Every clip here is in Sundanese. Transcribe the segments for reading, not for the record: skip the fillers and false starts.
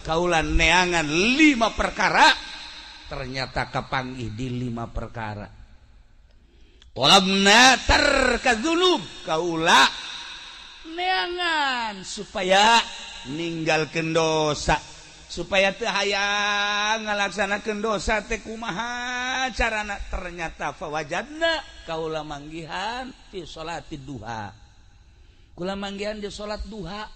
Kaula neangan 5 perkara, ternyata kapanggih di 5 perkara. Tolabna tarka dzunub, kaula neangan supaya ninggalkeun dosa, supaya teu hayang ngalaksanakeun dosa teh kumaha carana. Ternyata fawajadna, kaula manggihan fi sholati duha, kula manggihan di salat duha.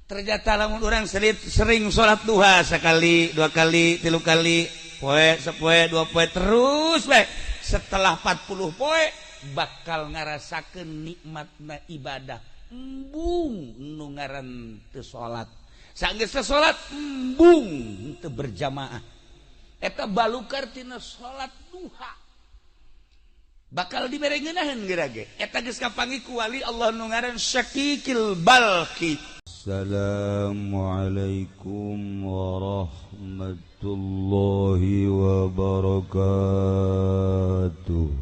Ternyata lamun urang sering salat duha sekali, dua kali, tilu kali, poe sapoe, dua poe, terus we setelah 40 poe bakal ngarasakeun nikmatna ibadah. Embung nu ngaran teu salat, sanggeus teu salat embung teu berjamaah, eta balukar tina salat duha bakal dibere ngeunaheun geura ge. Eta geus kapanggih ku wali Allah nu ngaran Syakikil Balki. Assalamualaikum warahmatullahi wabarakatuh.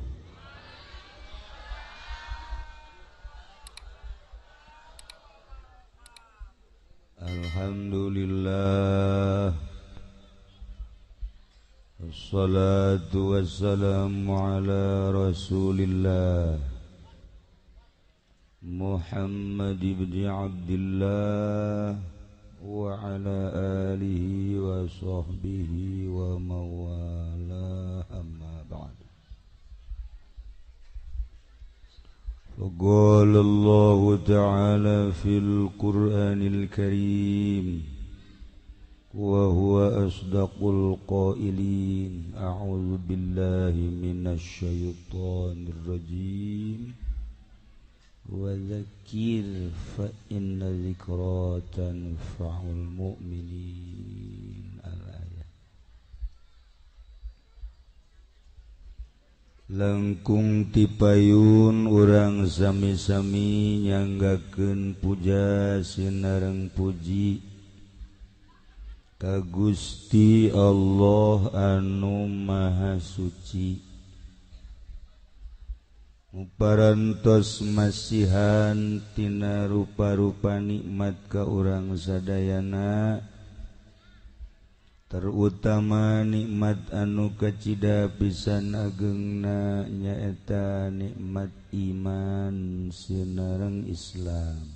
Alhamdulillah, wassalatu wassalamu ala rasulillah Muhammad ibn Abdillah wa ala alihi wa sahbihi wa mawala, amma ba'd. فقال الله تعالى في القرآن الكريم وهو أصدق القائلين أعوذ بالله من الشيطان الرجيم وذكر فإن ذكرى تنفع المؤمنين. الآية. Langkung tipayun urang sami-sami nyanggakeun puja sinareng puji ka Gusti Allah anu Maha Suci, muparantos masihan tina rupa-rupa nikmat ka urang sadayana, terutama nikmat anu kacida pisan agengna nyaeta nikmat iman sinareng Islam.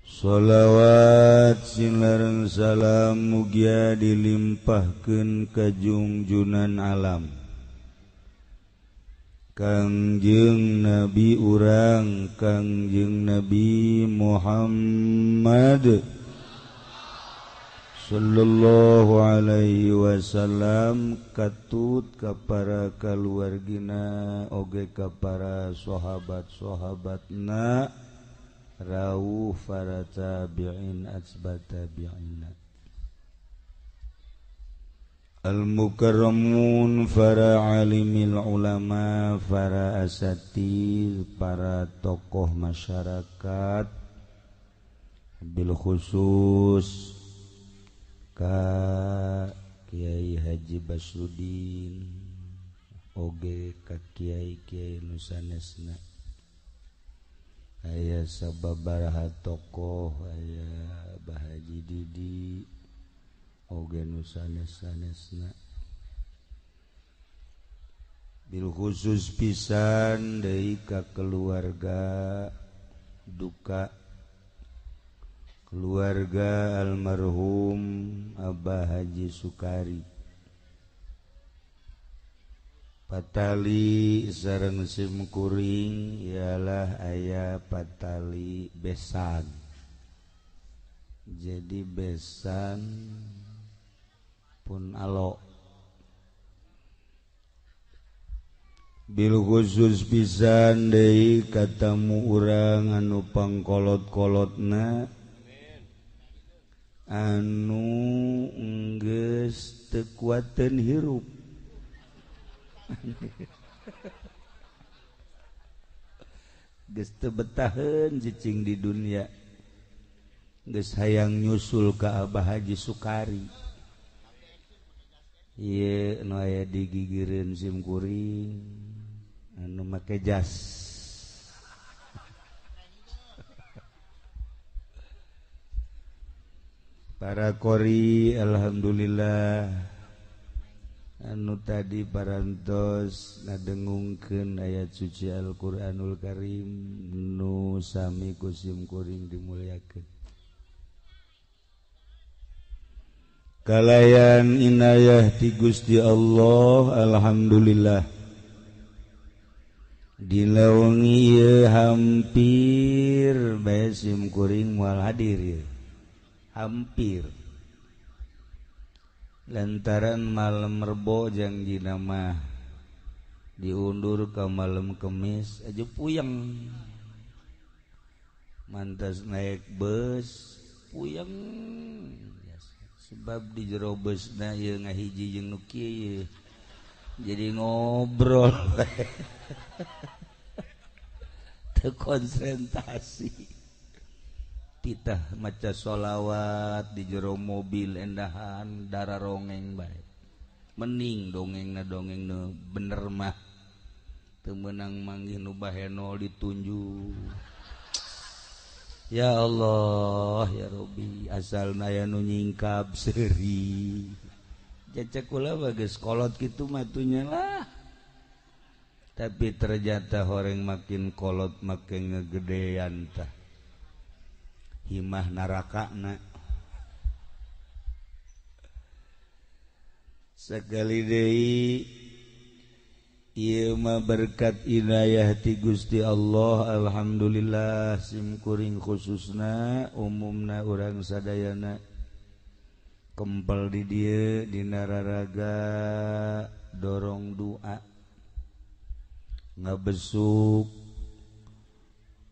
Sholawat sinareng salam mugia dilimpahkeun ka junjunan alam Kangjeng Nabi urang, Kangjeng Nabi Muhammad sallallahu alaihi wasallam, katut ka para kaluargina oge ka para sahabat-sahabatna, rawuh para tabi'in atsba tabi'ina, al-mukarramun, para alimil ulama, para asatiz, para tokoh masyarakat, bil khusus ka Kiai Haji Basrudin oge ka kiai-kiai nu sanesna, aya sababaraha tokoh, aya Bah Haji Didi oge nu sanes-sanesna, bil khusus pisan deui ka keluarga duka, keluarga almarhum Abah Haji Sukari patali sareng simkuring ialah aya patali besan. Jadi besan pun alok bil khusus pisan deui katamu urang anu pangkolot-kolotna anu enggeus teu kuateun hirup. Geus teu betaheun cicing di dunia, geus hayang nyusul ka Abah Haji Sukari. Ieu nu aya di gigireun simkuring anu make jas. Para qori alhamdulillah anu tadi parantos ngadengungkeun ayat suci Al-Qur'anul Karim nu sami ku sim kuring dimuliakeun. Kalayan inayah ti Gusti Allah alhamdulillah. Dina wengi ieu hampir bae sim kuring moal hadir ieu. Hampir lantaran malam Rebo jangjina mah diundur ke malam Kemis aja puyeng, mantas naik bus puyeng sebab di jero busna ieu ngahiji jeung nu kieu jadi ngobrol teu konsentrasi. Titah maca sholawat di jero mobil endahan darah rongeng bae mening dongengna dongengna bener mah teu meunang manggih nu bahenol ditunjuk. Ya Allah ya Rabbi asalna aya nu nyingkap seuri cecek kula mah geus kolot kitu matunya lah, tapi ternyata horeng makin kolot makin ngegedean tah himah narakana. Sekali deui ieu mah berkat inayah ti Gusti Allah alhamdulillah sim kuring khususna umumna urang sadayana kempel di dieu dina raraga dorong doa ngabesuk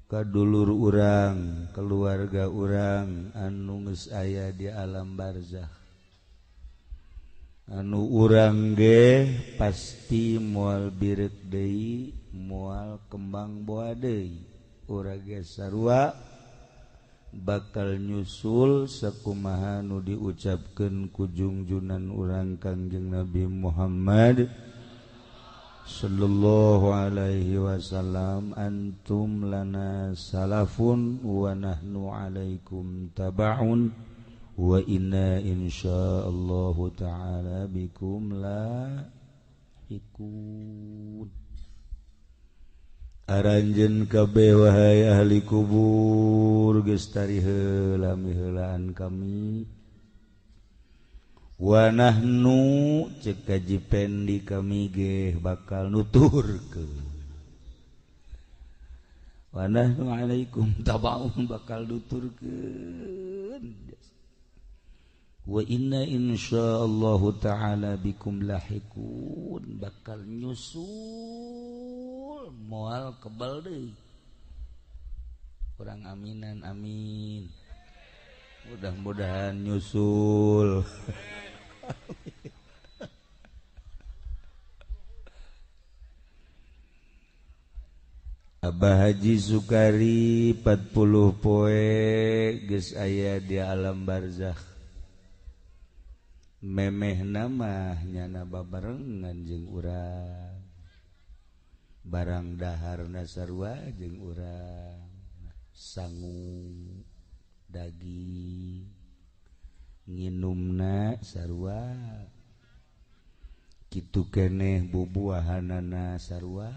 kadulur urang, keluarga urang anu geus aya di alam barzakh. Anu urang ge pasti moal bireuk deui, moal kembang boa deui. Urang ge sarua bakal nyusul sakumaha nu diucapkeun ku jungjunan urang Kangjeng Nabi Muhammad sallallahu alaihi wasallam, antum lana salafun wa nahnu alaikum tabaun wa inna insyaallahu ta'ala bikum lahikun. Aranjeun kabeh wahai ahli kubur geus tari heula miheulaan kami wa nahnu cek kaji pendi kami ge bakal nuturkeun wa nahnu alaikum tabaun bakal nuturkeun wa inna insyaallahu ta'ala bikum lahikun bakal nyusul moal kebal deui. Urang aminan amin, mudah-mudahan nyusul. Abah Haji Sukari 40 poe geus aya di alam barzakh. Memehna mah nyana babarengan jeung urang, barang daharna sarua jeung urang, sangu daging nginumna sarua kitu keneh bubuahanana sarua.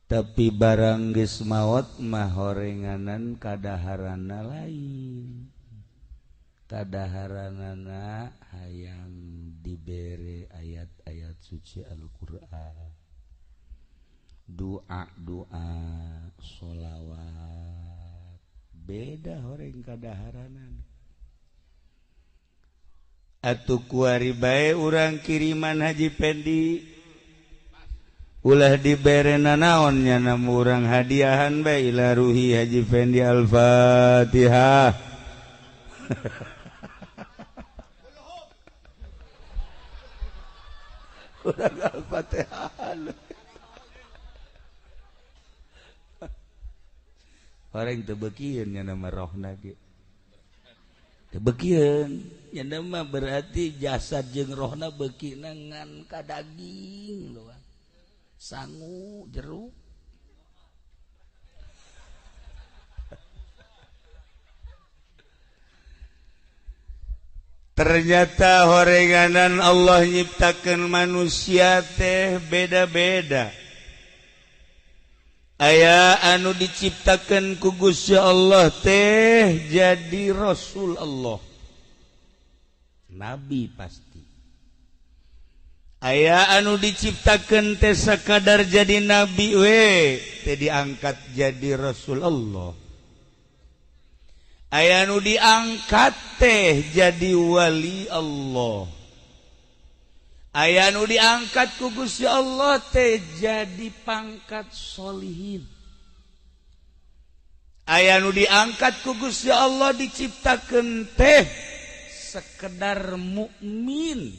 Tapi barang geus maot mah horenganan kadaharana lain, kadaharanana hayang dibere ayat-ayat suci Al-Qur'an, doa-doa, sholawat. Beda horeng kadaharanan. Atuh kuari bae urang kiriman Haji Pendi ulah dibere nanaon nya namu urang hadiahan bae ila ruhi Haji Fendi. Al-Fatihah. Urang Al-Fatihah. Orang teu beukieun nya nama rohna ge. Teu beukieun nya nama berarti jasad jeung rohna beukina ngan ka daging doang. Sangu jeruk. Ternyata horenganan Allah nyiptakeun manusia teh beda-beda. Aya anu diciptakeun ku Gusti Allah teh jadi Rasul Allah, nabi pasti. Aya anu diciptakeun teh sakadar jadi nabi we, teh diangkat jadi Rasul Allah. Aya nu diangkat teh jadi wali Allah. Aya nu diangkat ku Gusti Allah teh jadi pangkat solihin. Aya nu diangkat ku Gusti Allah diciptakeun teh sekedar mukmin.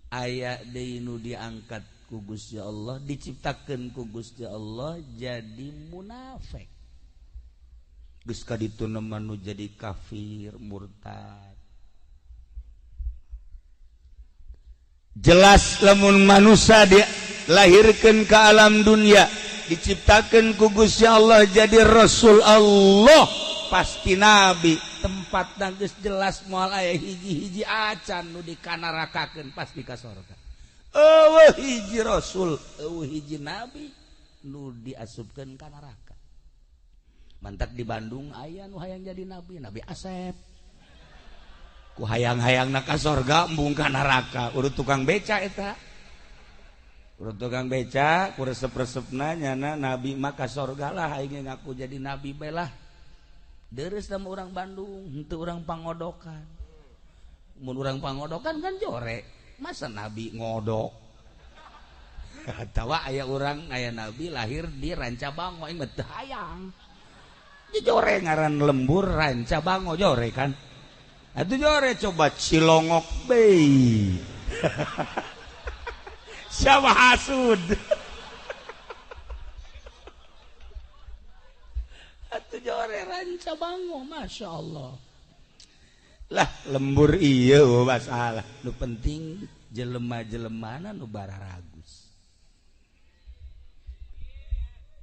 Aya deui nu diangkat ku Gusti Allah diciptakeun ku Gusti Allah jadi munafik. Geus ka ditu nu jadi kafir murtad. Jelas lamun manusia dilahirkeun ke alam dunia diciptakeun ku Gusti Allah jadi Rasul Allah pasti nabi. Tempat geus jelas moal aya hiji-hiji acan nu dikanarakakeun pasti ka sorga. Eueuh hiji rasul, eueuh hiji nabi nu diasupkeun ka neraka. Mantak di Bandung aya nu hayang jadi nabi, Nabi Asep. Ku hayang-hayangna ka sorga embung ka neraka, urut tukang beca eta. Urut tukang beca ku resep-resepna nyana nabi mah ka sorga lah, aing ngaku jadi nabi bae lah. Deres sama orang Bandung, henteu urang pangodokan. Mun urang pangodokan kan jore, masa nabi ngodok? Atawa aya urang aya nabi lahir di Rancabango aing mah teu hayang. Jore ngaran lembur Rancabango jore kan. Atuh jore coba Cilongok bei. Siapa hasud? Atuh jore Rancabango, Masya Allah. Lah lembur iya masalah. Nu penting jelema-jelemana nu bararagus.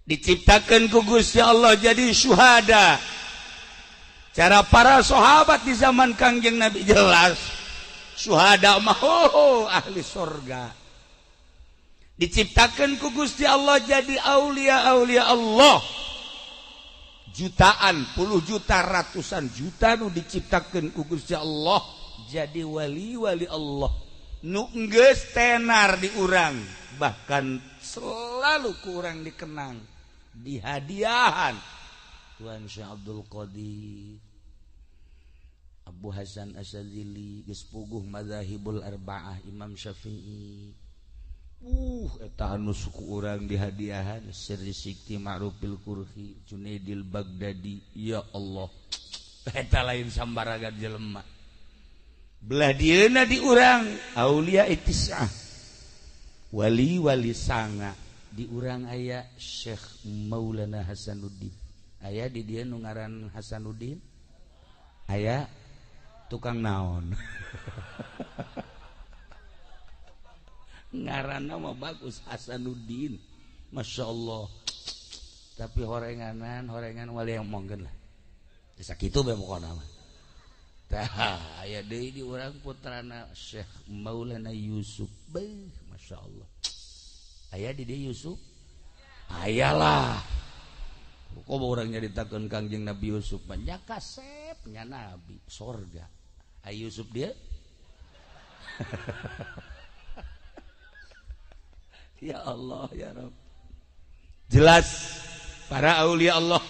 Diciptakan ku Gusti Allah jadi syuhada. Cara para sahabat di zaman Kangjeng Nabi jelas syuhada mah ahli surga. Diciptakan ku Gusti Allah jadi aulia-aulia Allah. Jutaan, puluh juta, ratusan juta nu diciptakan ku Gusti Allah jadi wali-wali Allah. Nu geus tenar di urang, bahkan selalu ku urang dikenang, dihadiahan. Tuan Syekh Abdul Qadir, Abu Hasan Asyadzili, geus puguh madzahibul arba'ah, Imam Syafi'i. Eta anu suku urang dihadiahan Sirri Sikti Ma'rufil Kurhi, Junaidil Baghdadi. Ya Allah, eta lain sambaragan jelema. Belah dieuna di urang aulia itisah, wali-wali sanga. Di urang aya Syekh Maulana Hasanuddin. Aya di dieu nu ngaran Hasanuddin? Aya tukang naon? Ngaranna mah bagus Hasanuddin, Masya Allah. Tapi horenganan horengan wali yang mongkeun lah. Sakitu bae pokona mah. Tah aya deui di urang putrana Syekh Maulana Yusuf. Beuh, Masya Allah. Aya di dieu Yusuf? Ayalah. Kok urang nyaritakeun Kangjeng Nabi Yusuf mah nya kasep nya nabi sorga. Aya Yusuf dia? Ya Allah ya Rabb. Jelas para aulia Allah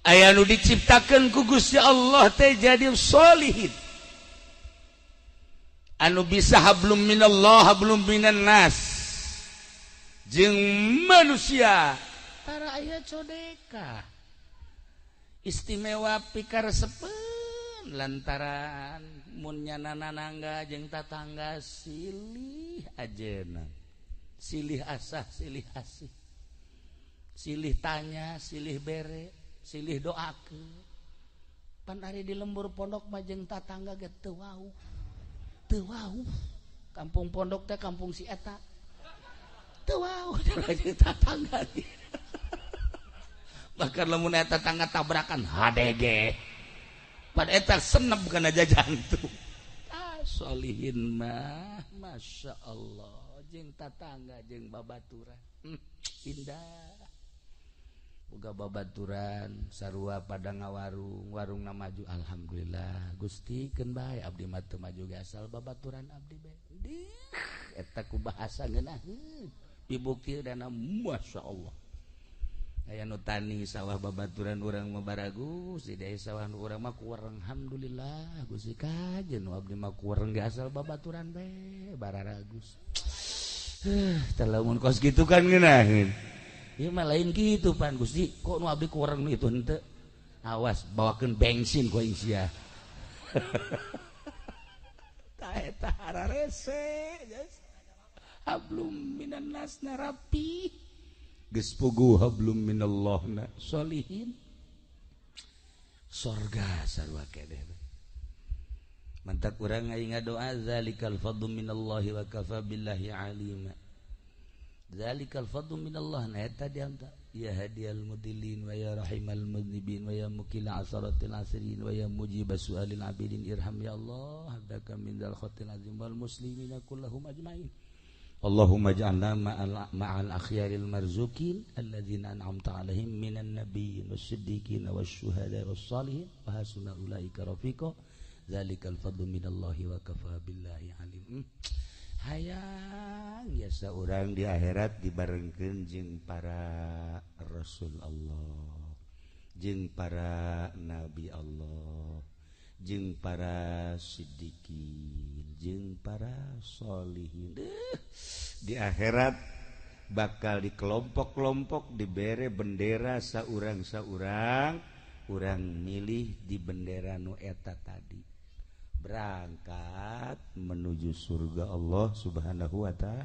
aya nu diciptakeun ku Gusti Allah teh jadi sholihin, anu bisa hablum minallah hablum minan nas jeung manusia. Tara aya codeka istimewa pikaresepeun lantaran mun nyana nanangga jeung tatangga silih ajeuna, silih asah, silih asih, silih tanya, silih bere, silih doakeun. Pan ari di lembur pondok mah jeung tatangga ge teu wauh. Teu wauh. Kampung pondok teh kampung si eta. Teu wauh jeung tatangga. Bahkan lamun eta tetangga tabrakan HDG. Pada eta senep kana jantung. Ah, solihin mah Masya Allah, jeung tatangga jeung babaturan. Indah. Boga babaturan sarua pada ngawarung, warungna maju, alhamdulillah. Gusti keun bae abdi mah teu maju ge asal babaturan abdi bae. Dih, eta ku bahasa ngeunaheun. Dibukti dana Masya Allah. Aya nu tani sawah babaturan urang mah baragus, di desa sawah nu urang mah kurang, alhamdulillah Gusti kajen nu abdi mah kurang ge asal babaturan bae bararagus. Tah lamun kos kitu kan ngeunaheun. Ieu mah lain kitu pan Gusti, kok nu abdi kurang nu itu henteu. Awas bawakeun bensin ku aing sia. Tah eta hararese. Hablum minan nas na rapi. Geus puguh hablum minallah na solihin. Sorga sarua keneh. Mantak urang aing ngadoa zalikal fadlu minallahi wa kafa billahi alima. Zalikal fadlu minallah na eta dianta ya hadiyal mudillin wa ya rahimal mudnibin wa ya mukila asaratil asirin wa ya mujibas su'alil abidin irham ya Allah abdaka min dzal khatil azim wal muslimina kullahum ajmain. Allahumma ij'alna ma'al akhyaril marzukin alladzina an'amta alaihim minan nabiyyin was-siddiqin wasyuhada was-salihin wa hasuna ulaika rafiqa. Zalikal fadlu minallahi wa kafa billahi alim. Hayang biasa orang di akhirat dibarengkeun jeung para rasul Allah, jeung para nabi Allah, jeung para siddiqin, jeung para sholihin. Di akhirat bakal di kelompok-kelompok dibere bendera saurang-saurang, urang milih di bendera nu eta tadi. Berangkat menuju surga Allah Subhanahu wa ta'ala.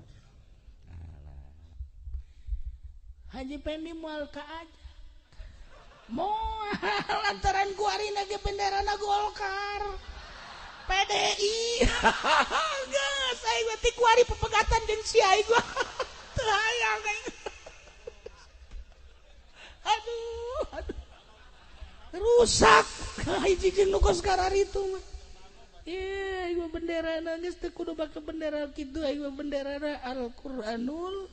Haji Pendi moal ka aja. Moal lantaran kuarina ge benderana Golkar. PDI. Geus aing mah ti kuari pepegatan jeung si aing gua. Teu hayang aing. Aduh, aduh. Rusak hiji jeung nu kos kararitu mah. Iya, aing mah benderana geus teu kudu make bendera kitu, aing mah benderana Al-Qur'anul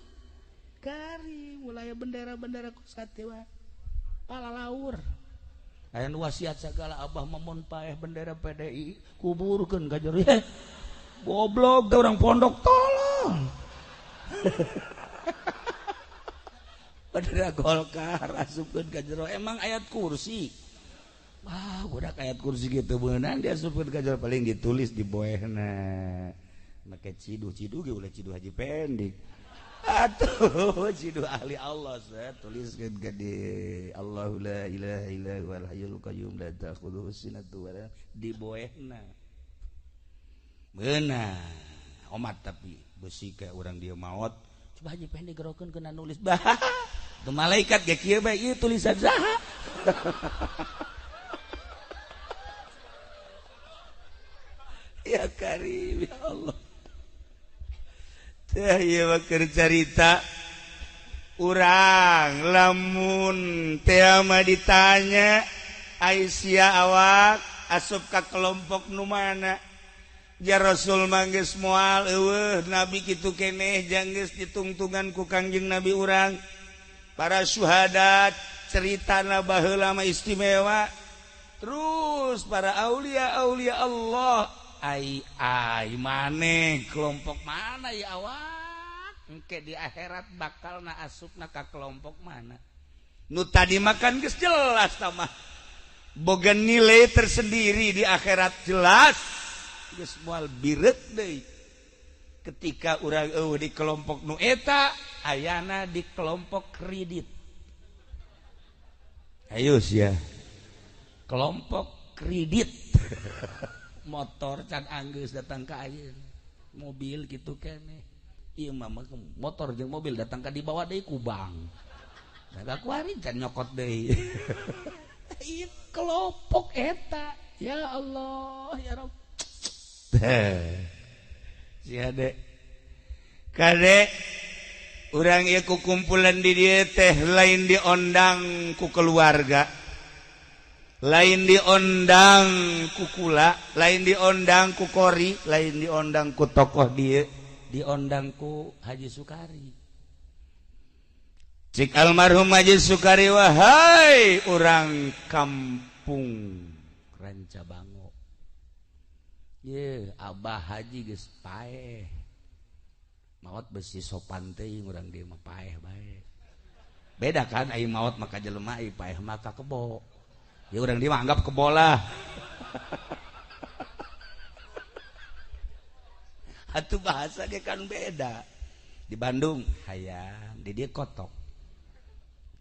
Karim. Mulai bendera-bendera kos katiwa palalaur. Aya nu wasiat sagala abah mamon paeh bendera PDI kuburkeun ka jero. Goblok teh urang pondok tolong. Bendera Golkar asupkeun ka jero, emang ayat kursi. Wah, budak ayat kursi gitu beunang diasupkeun ka jero, paling ditulis di boehna. Make ciduh-ciduh ge ulah ciduh Haji Pendik. Atuh ciduh ahli Allah saya tuliskeun gede Allahu la ilaha illa huwal hayyul qayyum la ta'khudhuhu sinatun wa la di boehna. Beunang omat tapi besi kayak urang dia maot. Coba Haji Pendik gerokeun kena nulis bah. Tuh malaikat ge kieu bae ieu tulisan saha. Ya Karim ya Allah. Teh ieu mah keur carita urang lamun teh mah ditanya ai sia awak asup ka kelompok nu mana? Ya Rasul mah geus moal eueuh nabi kitu keneh jang geus ditungtungan ku Kangjeng Nabi urang. Para syuhada ceritana baheula mah istimewa. Terus para aulia-aulia Allah ai ai maneh kelompok mana ya awak engke di akhirat bakal na asupna ka kelompok mana nu tadi makan geus jelas tah mah boga nilai tersendiri di akhirat jelas geus moal bireuk deui ketika urang eueuh di kelompok nu eta ayana di kelompok kredit. Ayo sia kelompok kredit. Motor can anggeus datang ka ayeuna, mobil gitu keneh. Ieu mah motor jeung mobil datang ka dibawa deui ku bank. Da kuari can nyokot deui. Ieu kelompok eta. Ya Allah, ya Rabb. Sia de. Kade urang ieu ku kumpulan di dieu teh lain diondang ku keluarga. Lain diondang ku kula, lain diondang ku kori, lain diondang ku tokoh dia, diondang ku Haji Sukari. Cik almarhum Haji Sukari, wahai orang kampung Rancabango, ye Abah Haji geus paeh, maot besi sopan teuing urang dieu mah paeh bae. Beda kan ai maot maka jelema, ai paeh maka kebo. Ya orang dia anggap kebola. Atuh bahasa ge kan beda. Di Bandung hayam, di dia kotok.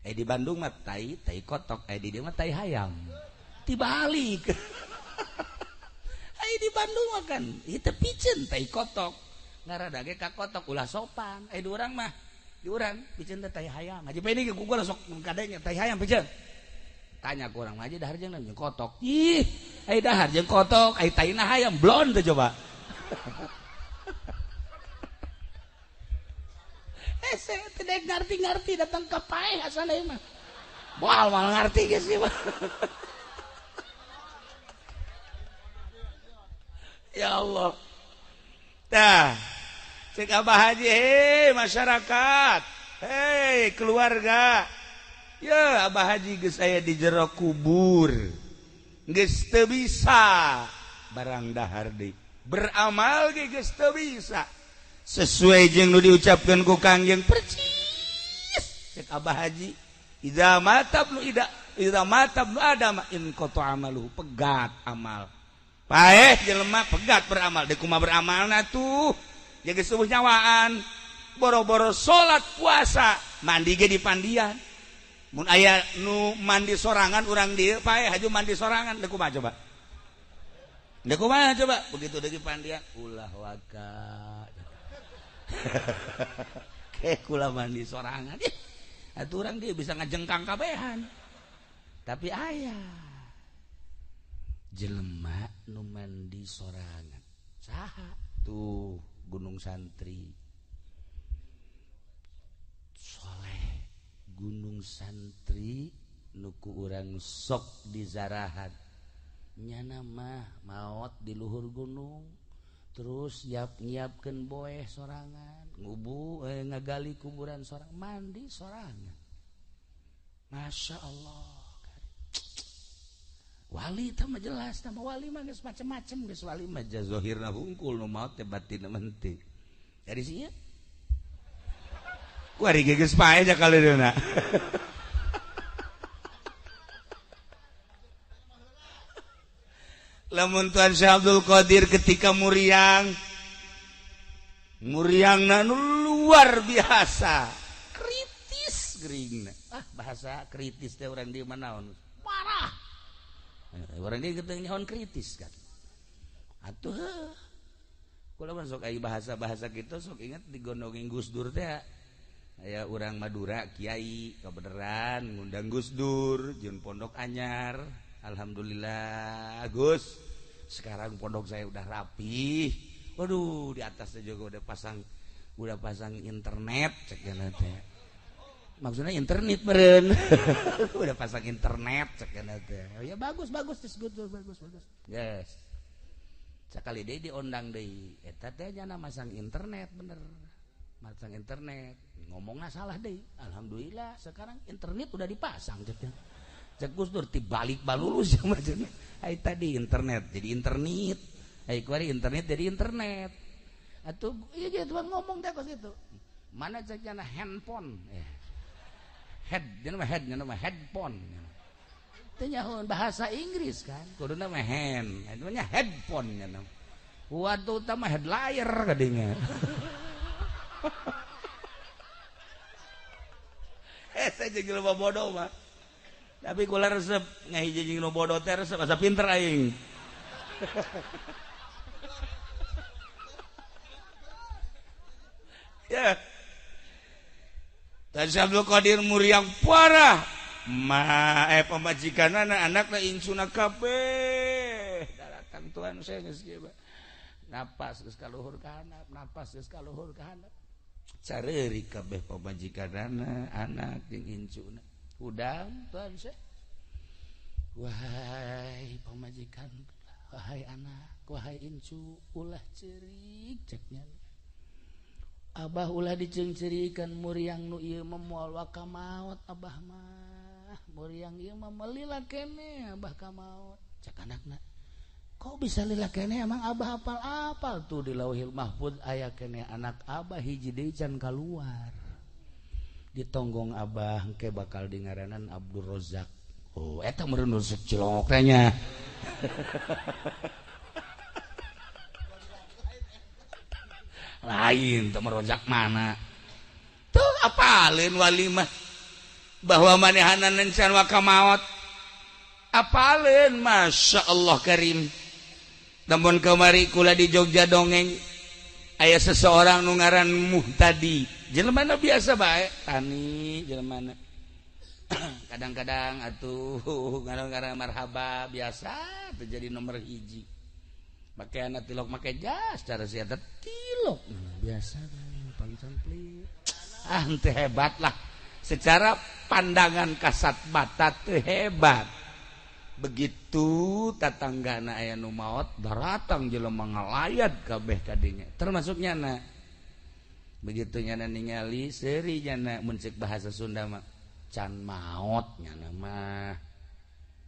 Di Bandung mah tai, tai kotok, di dia mah tai hayam. Dibalik. Ai di Bandung mah kan ieu piceun tai kotok. Ngarada ge ka kotok ulah sopan. Di urang mah, di urang piceun teh tai hayam. Haji Peni ge ku gua sok kadenya tai hayam piceun. Tanya ku urang mah aja dahar jeung kotok. Ih, ai dahar jeung kotok, ai taina hayam blon teh coba. Saya tidak ngerti-ngerti datang ke paeh asana ieu mah. Moal moal ngerti geus ieu mah. Ya Allah. Tah, cek Abah Haji, hei masyarakat, hei keluarga. Ya Abah Haji geus aya di jero kubur. Geus teu bisa barang dahar deui. Beramal ge geus teu bisa. Sesuai jeung nu diucapkeun ku Kangjeng percis. Cek Abah Haji, idza mata ibnu ida, idza mata ibnu adam in qata amaluhu, pegat amal. Paeh jelema pegat beramal, deui kumaha beramalna tuh? Jeung geus subuh nyawaan, boro-boro salat puasa, mandi ge di pandian. Mun aya nu mandi sorangan urang dieu paeh haju mandi sorangan, deui kumaha coba? Deui kumaha coba? Begitu deui pandian, ulah waka. Kayak kula mandi sorangan, atuh urang dia bisa ngajengkang kabehan. Tapi aya jelema nu mandi sorangan. Saha? Tuh Gunung Santri. Soleh Gunung Santri nu ku urang sok dizarahan. Nyana mah maot di luhur gunung. Terus nyiapkeun boeh sorangan, ngubu ngagali kuburan sorang, mandi sorangan. Masya Allah. Wali teh mah jelas, nama wali mah geus macem-macem, geus wali mah zahirna hungkul nu maot teh batinna mah henteu. Dari sia. Ku ari ge geus paeh ja kaleunna. Lamun Tuan Syekh Abdul Qadir ketika muriang, muriangna nu luar biasa, kritis geuringna. Ah, bahasa kritis teh urang di mana naon? Parah. Urang dieu geteng nyahoan kritis kan. Atuh heuh. Kula mah sok aya bahasa-bahasa kitu sok inget digondongin Gus Dur teh. Aya urang Madura kiai kabeneran ngundang Gus Dur jeung pondok anyar. Alhamdulillah Gus, sekarang pondok saya udah rapi. Waduh, di atasnya juga udah pasang internet cek teh. Maksudnya internet meureun. Udah pasang internet cek teh. Oh, ya bagus bagus terus good, bagus bagus. Yes. Sakali deui diondang deui. Eta teh nyana masang internet bener. Masang internet, ngomongna salah deui. Alhamdulillah sekarang internet udah dipasang cek. Cek Gus Dur tibalik balulus yang macamnya. Ai tadi internet jadi internet. Ai kuari internet jadi internet. Atuh ieu ge tuh ngomong teh kos itu. Mana cek jana handphone. Head jana mah head jana mah headphone. Teu nyahoan bahasa Inggris kan. Kuduna mah hand, eta mah headphone jana. Waduh tah mah headliner kadinya. Saya jeung jelema bodoh mah. Tapi kula resep ngahiji jeung nu bodoh teh resep asa pinter aing. Ya. Tan Abdul Qadir muriang parah. Ma pamajikanana anakna incuna kabeh. Datang tuan saya geus kieu. Napas geus ka luhur ka handap, napas geus ka luhur ka handap. Careurik kabeh pamajikanana, anak jeung incuna. Udang tuan saya. Wahai pamajikan, wahai anak, wahai incu, ulah cerik ceknya. Abah ulah diceungceurikan muriang nu ieu mah moal waka maot abah mah. Muriang ieu mah melila keneh abah ka maot. Cek anakna, kok bisa lila keneh emang abah apal-apal tuh di Lauhil Mahfud aya keneh anak abah hiji deui can kaluar. Ditonggong abah engke bakal dingaranan Abdul Rozak. Oh, eta meureun nu cilongok teh nya. Lain teu merojak mana. Tuh apaleun walimah bahwa manehanan encan waka maot. Apaleun Masya Allah Karim. Namun kamari kula di Jogja dongeng aya seseorang nu ngaran Muhtadi. Jelema biasa bae, tani jelema. Kadang-kadang atuh kadang-kadang marhaba biasa terjadi nomor hiji. Make anak tilok make jas cara sia tilok biasa pangcampli. Ah henteu hebat lah. Secara pandangan kasat mata teu hebat. Begitu tatanggana aya nu maot daratang jelema ngalayat kabeh kadinya. Termasuk nyana. Begitu nyana ningali seuri nyana mun ceuk bahasa Sunda mah can maot nyana mah.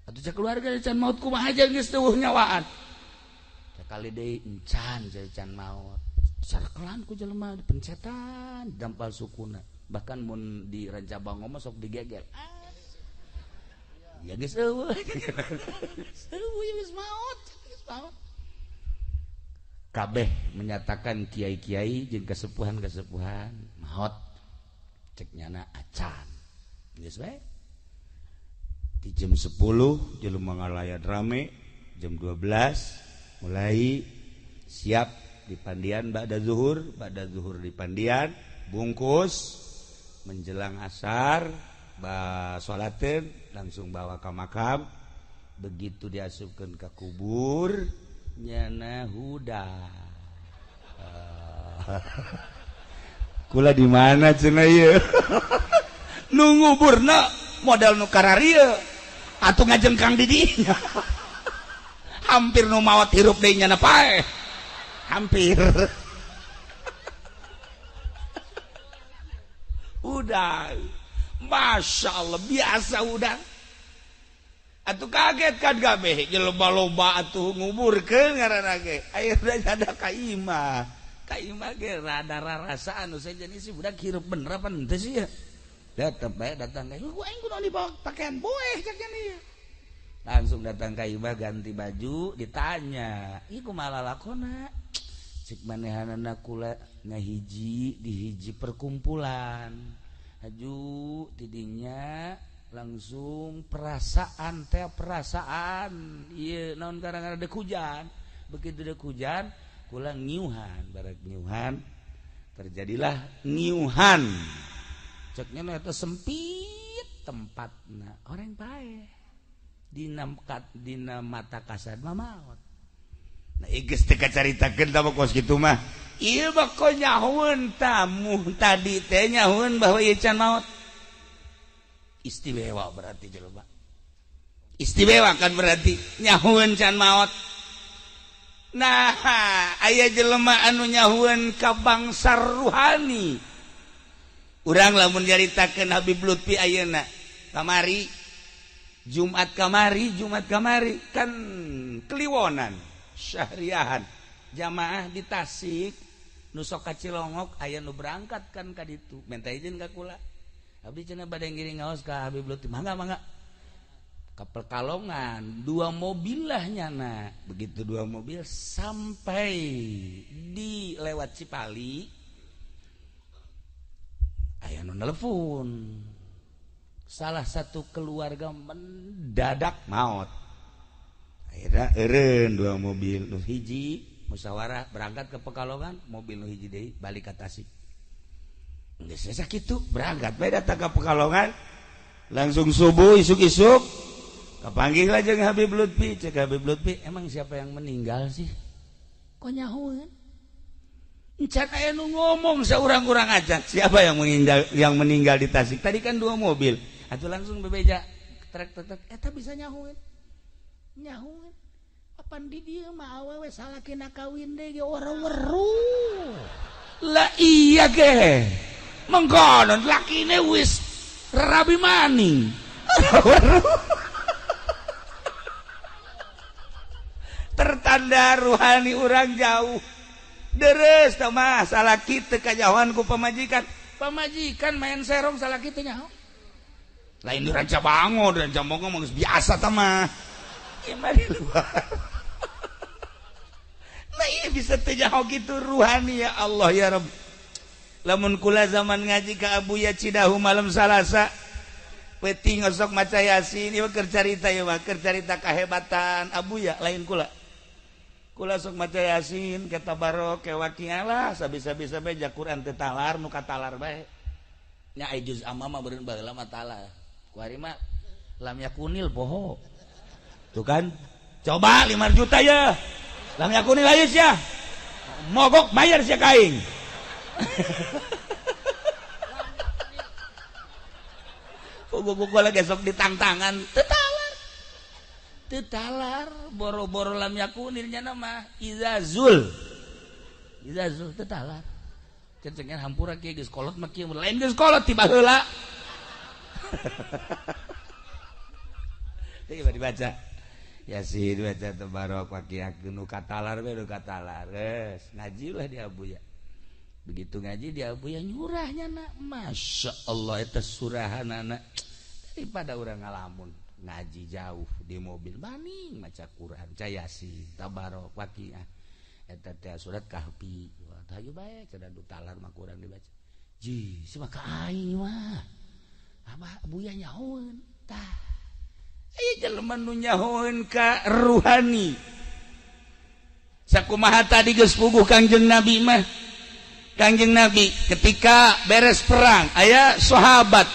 Atuh cek keluarga can maot kumaha aja geus teueuh nyawaan. Sakali deui encan can maot. Sarkelan ku jelema dipencetan dampal sukuna. Bahkan mun di Rancabango mah sok digegel. Ya geus eueuh. Eueuh geus maot, geus maot. Kabeh menyatakan kiai-kiai jeung kesepuhan-kesepuhan maot. Cek nyana acan. Geus bae. Di jam 10 jelema ngalayat rame, jam 12 mulai siap di pandian ba'da zuhur di pandian, bungkus menjelang asar, ba salateun langsung bawa ke makam. Begitu diasupkeun ke kubur nyana huda. Kula di mana cenah ieu? Nu nguburna model nu kararieu atuh ngajengkang di dinya. Hampir nu maot hirup deui nyana paeh. Hampir. Udah. Masya Allah biasa udah. Atuh kaget kan kabeh jelema loba atuh nguburkeun ngaranna ge. Ayeuna ada ka imah. Ka imah ge rada rarasaan nu sejen si budak hirup bener apa henteu sih ya. Datang bae datang ka imah, aing kudu dibawa pakaian boeh cek nya. Langsung datang ka imah ganti baju ditanya, "Ih kumaha lalakona?" Cek manehanana kula ngahiji di hiji perkumpulan. Haju tidinya langsung perasaan teh perasaan ieu naon karang dek hujan. Begitu dek hujan kula ngiuhan, barek ngiuhan terjadilah ngiuhan. Ceknya eta sempit tempatna orang pae dina dina mata kasar mah maot. Nah geus teu kacaritakeun tah kos kitu mah. Ieu mah ko nyahueun tamu tadi teh nyahueun bahwa ieu can maot. Istimewa berarti jelema. Istimewa kan berarti nyahueun can maot. Nah, aya jelema anu nyahueun ka bangsa ruhani. Urang lamun nyaritakeun Habib Lutfi ayeuna kamari Jumat kamari kan kliwonan syahriahan jamaah di Tasik nu sok ka Cilongok aya nu berangkat kan ka ditu minta izin ka kula abdi cenah bade ngiring ngaos ka Habib Lutfi mangga mangga ka Pekalongan dua mobil lah nyana begitu dua mobil sampai di lewat Cipali aya nu nelpon salah satu keluarga mendadak maot akhirnya eureun dua mobil nu hiji musyawarah berangkat ke Pekalongan mobil nu hiji deui balik ka Tasik geus sakitu berangkat bae datang ke Pekalongan langsung subuh isuk-isuk kapanggih lah jeung Habib Lutfi cek Habib Lutfi emang siapa yang meninggal sih kok nyahueun encan aya nu ngomong saurang-urang aja siapa yang meninggal di Tasik tadi kan dua mobil atuh langsung bebeja trek trek eta bisa nyahueun Nyahoeun apan di dieu mah awewe salakina kawin deui ge ora weruh. Lah iya ge. Mengkonon lakine wis rabi maning. Tertanda ruhani urang jauh. Deres tah mah salaki teu kajahoan ku pamajikan. Pamajikan main serong salaki teu nyaho. Lain di Rancabango, di Rancabango mah geus biasa tah mah. Ieu mah di luar. Nah iya bisa teu nyaho kitu ruhani ya Allah ya Rabb. Lamun kula zaman ngaji ka Abuya Cidahu malam Salasa peuting osok maca Yasin ieu keur carita ieu mah keur carita kahebatan Abuya lain kula. Kula sok maca Yasin ke tabarok ke waqiah lah sabisa-bisa bae ja Quran teu talar nu katalar bae. Nya ai juz amma mah beureun baheula mah talar. Ku ari mah lam yakunil poho. Tuh kan? Coba 5 juta ya. Lam yakunil aja sia. Mogok bayar sia ka aing. Gua lagi sok ditangtangan teu talar. Teu talar boro-boro lam yakunil nya mah izazul. Izazul teu talar. Cencengan hampura kieu geus kolot mah kieu lain geus kolot ti baheula. Teu dibaca. Yasin baca tabarok waqiah nu katalar we nu katalar. Geus ngaji lah di Abuya. Begitu ngaji di Abuya nyurahnya nak Masya Allah eta surahanana daripada urang ngalamun ngaji jauh di mobil maning maca Quran ca Yasin tabarok waqiah eta teh surat Kahfi wah hayu bae cenah du talar mah kurang dibaca ji si mah ka aing mah abah Abuya nyahoeun tah aya jelema nu nyahoeun ka ruhani sakumaha tadi geus puguh Kangjeng Nabi mah. Kangjeng Nabi ketika beres perang aya sahabat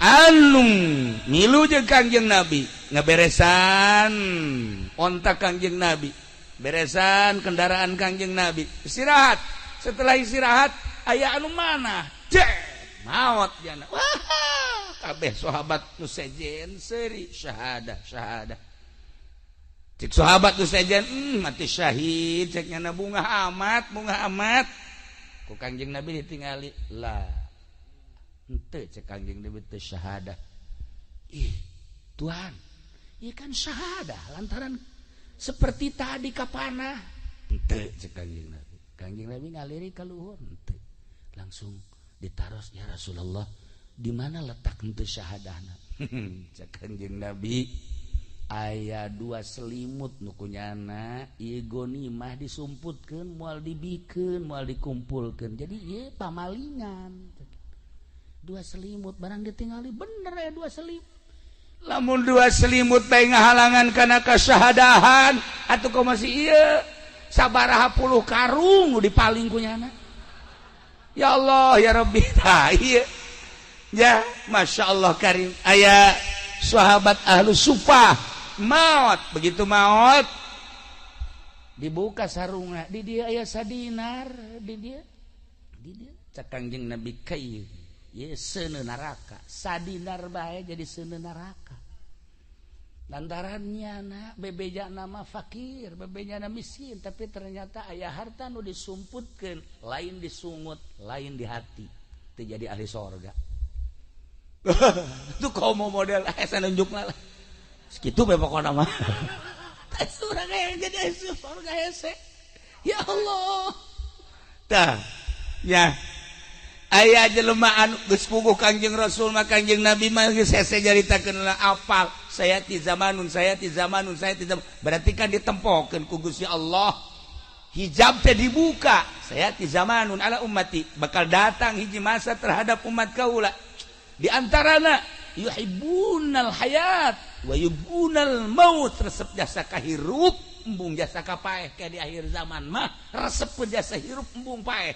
anu milu jeung Kangjeng Nabi ngaberesan onta Kangjeng Nabi, beresan kendaraan Kangjeng Nabi, istirahat. Setelah istirahat aya anu mana? Cek maot jana. Wah, kabeh sahabat nu sejen seuri syahadah syahadah. Cek sahabat nu sejen mati syahid cek nyana bunga amat, bunga amat. Ku Kangjeng Nabi ditingali lah henteu cek Kangjeng Nabi teu syahadah. Ih Tuhan, ieu kan syahadah lantaran seperti tadi kapanah. Henteu cek Kangjeng Nabi. Kangjeng Nabi ngaliri ka luhur henteu. Langsung ditaros ya Rasulullah, di mana letak henteu syahadahna? Cek Kangjeng Nabi aya dua selimut nu kunyana ieu gonimah disumputkeun moal dibikeun moal dikumpulkeun jadi ieu pamalingan dua selimut barang ditingali bener ya dua selimut lamun dua selimut bae ngahalangan kana kasyahadahan atuh kok masih ieu sabaraha puluh karung nu dipaling kunyana ya Allah ya Rabbi tah ieu ya Masya Allah karim aya sahabat ahlu sufah maut begitu maut dibuka sarungna di dia aya sadinar di dia cek Kangjeng Nabi kai ye seuneu neraka sadinar bae jadi seuneu neraka lantaran nyana bebeja nama fakir bebeja nama miskin tapi ternyata aya harta nu disumputkeun lain disungut lain di hati teu jadi ahli sorga. Itu komo model saya nunjukna lah segitu bae pokona mah. Tah surga yang jadi surga hese. Ya Allah. Tah ya aya jelema anu geus puguh Kangjeng Rasul mah Kangjeng Nabi mah geus hese nyaritakeun lah apal saya ti zamanun saya ti zamanun saya ti zaman. Berarti kan ditempokeun ku Gusti Allah. Hijab teh dibuka. Saya ti zamanun ala ummati bakal datang hiji masa terhadap umat kaula. Di antarana yuhibbunal hayat wa yubbunal maut resep jasa kahirup embung jasa kapaeh ke di akhir zaman mah resep jasa hirup embung paeh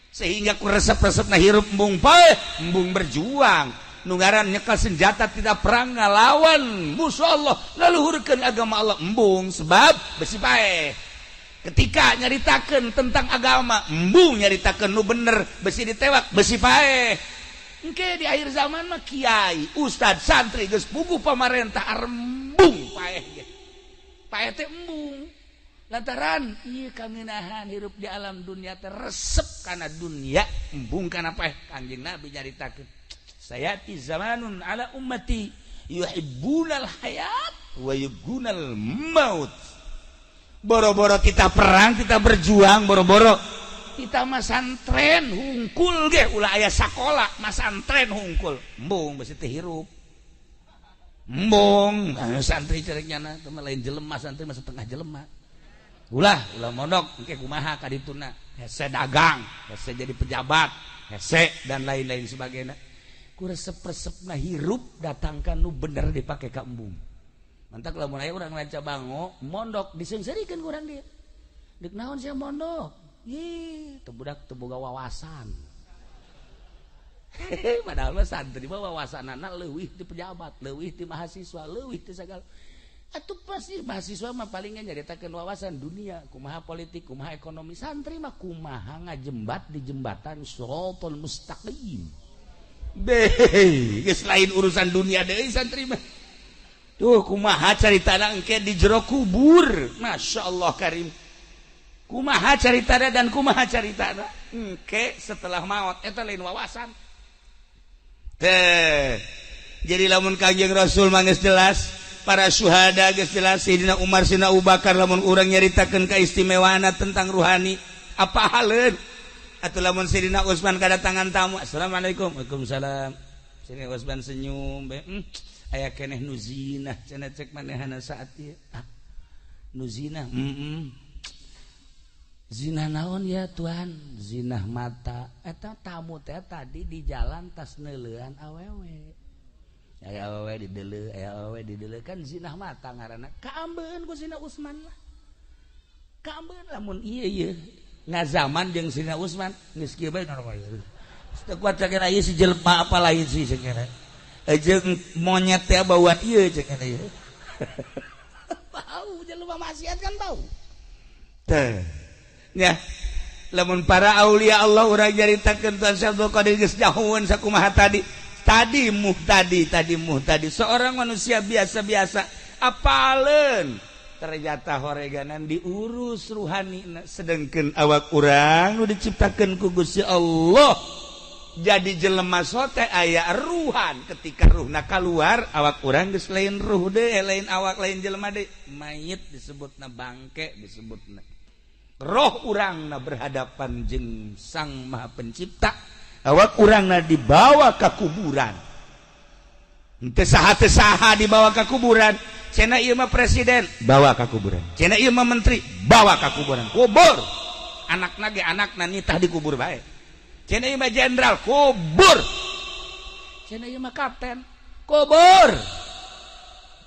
sehingga ku resep-resepna hirup embung paeh embung berjuang nu ngaran nyekel senjata tidak perang ngalawan musuh Allah ngaluhurkeun agama Allah embung sebab besi paeh ketika nyaritakeun tentang agama embung nyaritakeun nu bener besi ditewak besi paeh. Engke di akhir zaman mah kiai, ustad, santri geus puguh pamarentah arembung paeh ge. Paeh teh embung lantaran ieu kangenahan hirup di alam dunia teh resep kana dunia, embung kana paeh. Kanjeng Nabi nyaritakeun, sayati zamanun ala ummati yuhibbunal hayat wa yubgunal maut. Boro-boro kita perang, kita berjuang, boro-boro kita masantren hungkul ge, ulah aya sakola masantren hungkul, embung besi teh hirup, embung. Nah, santri cerek nyana teh lain jelema, santri mah setengah jelema. Ulah ulah mondok engke kumaha kadituna, hese dagang, hese jadi pejabat, hese dan lain-lain sebagainya. Ku resep-resepna hirup datangkan nu bener dipake ka embung. Mantak lamun aya urang Ranca Bango mondok, diseungseurikeun ku urang dia, deuk naon sia mondok? Ih, teu budak teu boga wawasan. Padahal mah santri mah wawasanana leuwih ti pejabat, leuwih ti mahasiswa, leuwih ti sagala. Atuh pasti mahasiswa mah palingnya nyaritakeun wawasan dunia, kumaha politik, kumaha ekonomi. Santri mah kumaha ngajembat di jembatan shirathal mustaqim. Deh, geus lain urusan dunia deui santri mah. Tuh kumaha caritana engke di jero kubur. Masya Allah karim. Kumaha caritana dan kumaha caritana engke setelah maut, eta lain wawasan. Teh. Jadi lamun Kanjeng Rasul mah geus jelas, para syuhada geus jelas, Sayyidina Umar, Sayyidina Abu Bakar, lamun urang nyaritakeun keistimewaan tentang ruhani, apa haleun? Atau lamun Sayyidina Utsman kedatangan tamu, assalamualaikum, waalaikumsalam. Sayyidina Utsman senyum, bae, aya keneh nu zinah cenah cek manehana saat ieu. Ah, nu zinah, Zina naon ya Tuhan? Zinah mata. Eta tamu teh tadi di jalan tas neuleuan awewe. Aya awewe dideuleu, aya awewe dideuleu, kan zinah mata ngaranna. Kaambeun ku Sina Utsman lah. Kaambeun lamun ieu ieu ngazaman jeung Sina Utsman geus kieu bae normal. Teu kuat cek ieu si jelema apa lain sih cek. Jeung monyet teh bauan ieu cek ieu. Bau jelema maksiat kan bau. Teh. Ya, lamun para aulia Allah urang nyaritakeun Tuan Syekh Abdul Qadir geus jauheun sakumaha tadi. Tadi muhtadi, tadi muhtadi, seorang manusia biasa-biasa apaleun ternyata horeganan diurus ruhani, sedangkan awak urang nu diciptakeun ku Gusti Allah jadi jelema sote aya ruhan. Ketika ruhna keluar, awak urang geus lain ruh deui, lain awak, lain jelema deui, mayit disebutna, bangke disebutna. Roh urangna berhadapan jeung Sang Maha Pencipta, awak urangna dibawa ke kuburan. Teu saha teu saha dibawa ke kuburan. Cenah ieu mah presiden, bawa ke kuburan. Cenah ieu mah menteri, bawa ke kuburan, kubur. Anakna ge anakna nitah dikubur bae. Cenah ieu mah jenderal, kubur. Cenah ieu mah kapten, kubur.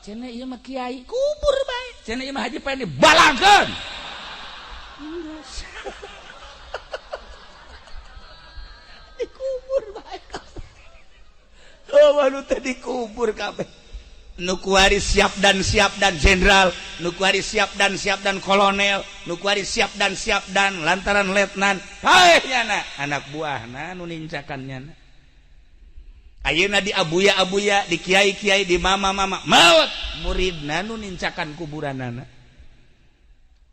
Cenah ieu mah kiai, kubur bae. Cenah ieu mah haji Pendi, balangkeun. Dikubur bae. Oh, anu teh dikubur kabeh. Nu kuari siap dan jenderal, nu kuari siap dan kolonel, nu kuari siap dan lantaran letnan. Paeh nyana anak buahna nu nincakan nyana. Ayeuna di abuya-abuya, di kiai-kiai, di mama-mama, maut muridna nu nincakan kuburanana.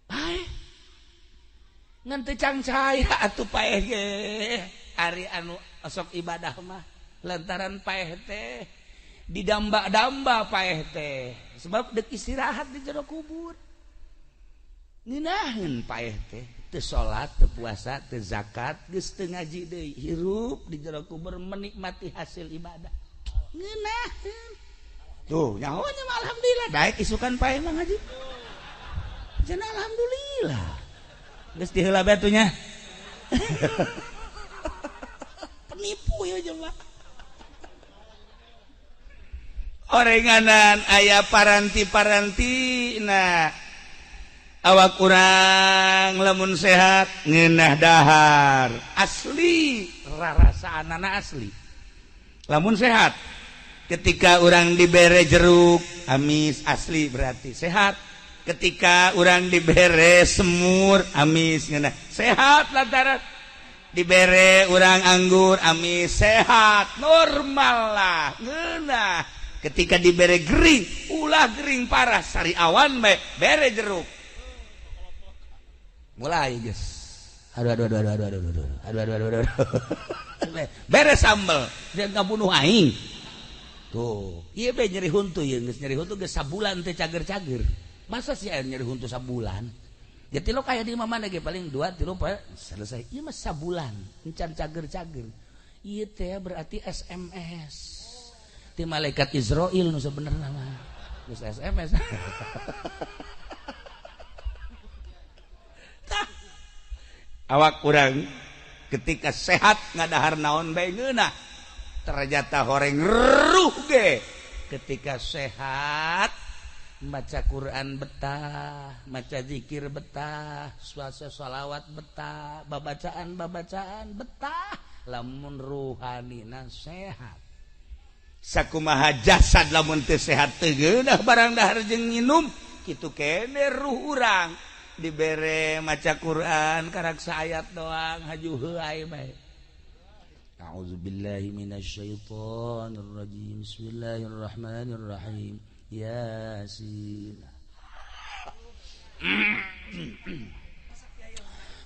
Paeh. Ngan teu cangcaya atuh paeh ge. Ari anu osok ibadah mah lantaran paeh teh didamba-damba paeh teh sebab dek istirahat di jero kubur. Ngeunaheun paeh teh, teu salat, teu puasa, teu zakat, geus teu ngaji deui, hirup di jero kubur menikmati hasil ibadah. Ngeunaheun. Tuh, nyaho nya mah alhamdulillah daek isukan paeh mah ngaji. Cenah alhamdulillah. Geus diheula bae atuh nya. Penipu ya jelema. Orenganan aya paranti-paranti. Nah, awak kurang lamun sehat ngeunah dahar asli, rarasaanana asli lamun sehat. Ketika orang dibere jeruk amis, asli berarti sehat. Ketika orang dibere semur amis, ngeunah sehat. Lantaran dibere orang anggur amis, sehat, normal lah, ngeunah. Ketika dibere gering, ulah gering parah, sari awan bae bere jeruk. Mulai geus. Aduh aduh aduh aduh aduh aduh aduh aduh aduh aduh aduh. Bere sambel, dia ngabunuh aing. Tuh, ieu be nyeri huntu ieu geus nyeri huntu geus sabulan teh cager-cager. Masa sih aya nyeri huntu sabulan? Jadi lo kayak di mana ge paling 2 3 poe selesai. Ieu mah sabulan, encan cager-cager. Ieu teh berarti SMS. Ti malaikat Israil nu sebenarna mah. Geus SMS. Tah. Awak urang ketika sehat ngadahar naon bae ngeunah. Ternyata horeng ruh ge ketika sehat maca Quran betah, maca zikir betah, suasa sholawat betah, babacaan-babacaan betah, lamun ruhanina sehat. Sakumaha jasad lamun teu sehat teu geunah barang dahar jeung nginum, kitu kene ruh urang dibere maca Quran karak saayat doang haju heuay bae. A'udzubillahi minasyaitonir rajim. Bismillahirrahmanirrahim. Yasin.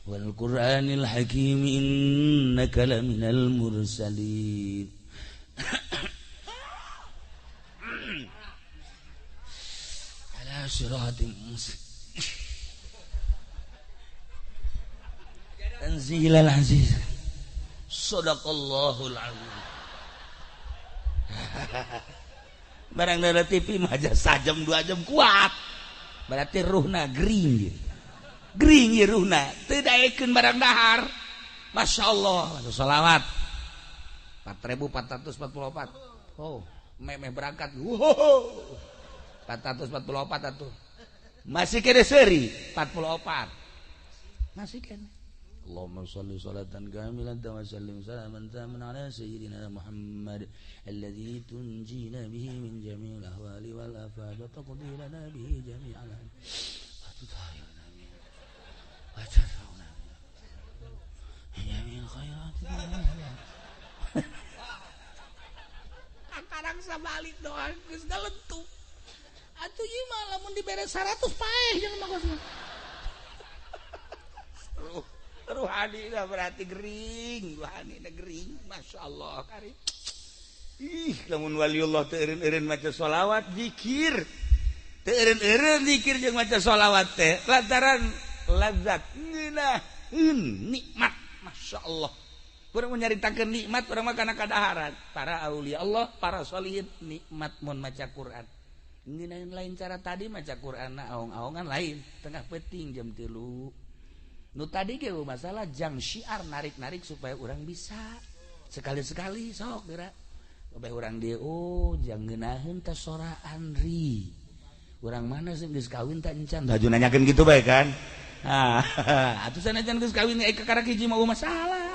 Wal Qur'anil Hakim innaka laminal mursalin. Ala siratim mustaqim. Tanzilal aziz. Sadaqallahul azim. Barang dari TV mah aja sajam 2 jam kuat. Berarti ruhna gering. Gering ieu ruhna, teu daekeun barang dahar. Masya Allah, sholawat 4444. Oh, memeh berangkat. Wow. 444 atuh. Masih kene seuri 44. Masih kene. Allahumma shalli salatan kamilatan wa sallim salaman taman ala sayyidina Muhammad alladzi tunjina bihi min jami'il ahwali wal afat wa taqdi lana bihi jami'al wa tutahhiruna min wa tarfa'una min jami'il khairat. Kakarang sabalik doang geus galentuk. Atuh ieu mah lamun dibere 100 paeh jeung mah. Ruhani dah berarti gering, ruhani dah gering, masya Allah karim. Ih, lamun waliullah teu eureun-eureun maca sholawat, zikir, teu eureun-eureun zikir jeung maca sholawat teh, lantaran lazat, ngeunaheun nikmat, masya Allah. Urang nyaritakeun nikmat, urang mah kana kadaharan. Para aulia Allah, para sholihin nikmat mun maca Quran. Ngeunaheun lain cara tadi maca Quran aong-aongan lain, tengah peuting jam 3. Nu tadi ge masalah jang syiar narik-narik supaya orang bisa sekali-sekali sok geura bae urang dieu oh jang ngeunaheun teh soraan ri urang mana sih geus kawin teh encan baju nanyakeun kitu bae kan ah atuh sanajan geus kawin ka karak hiji mah masalah.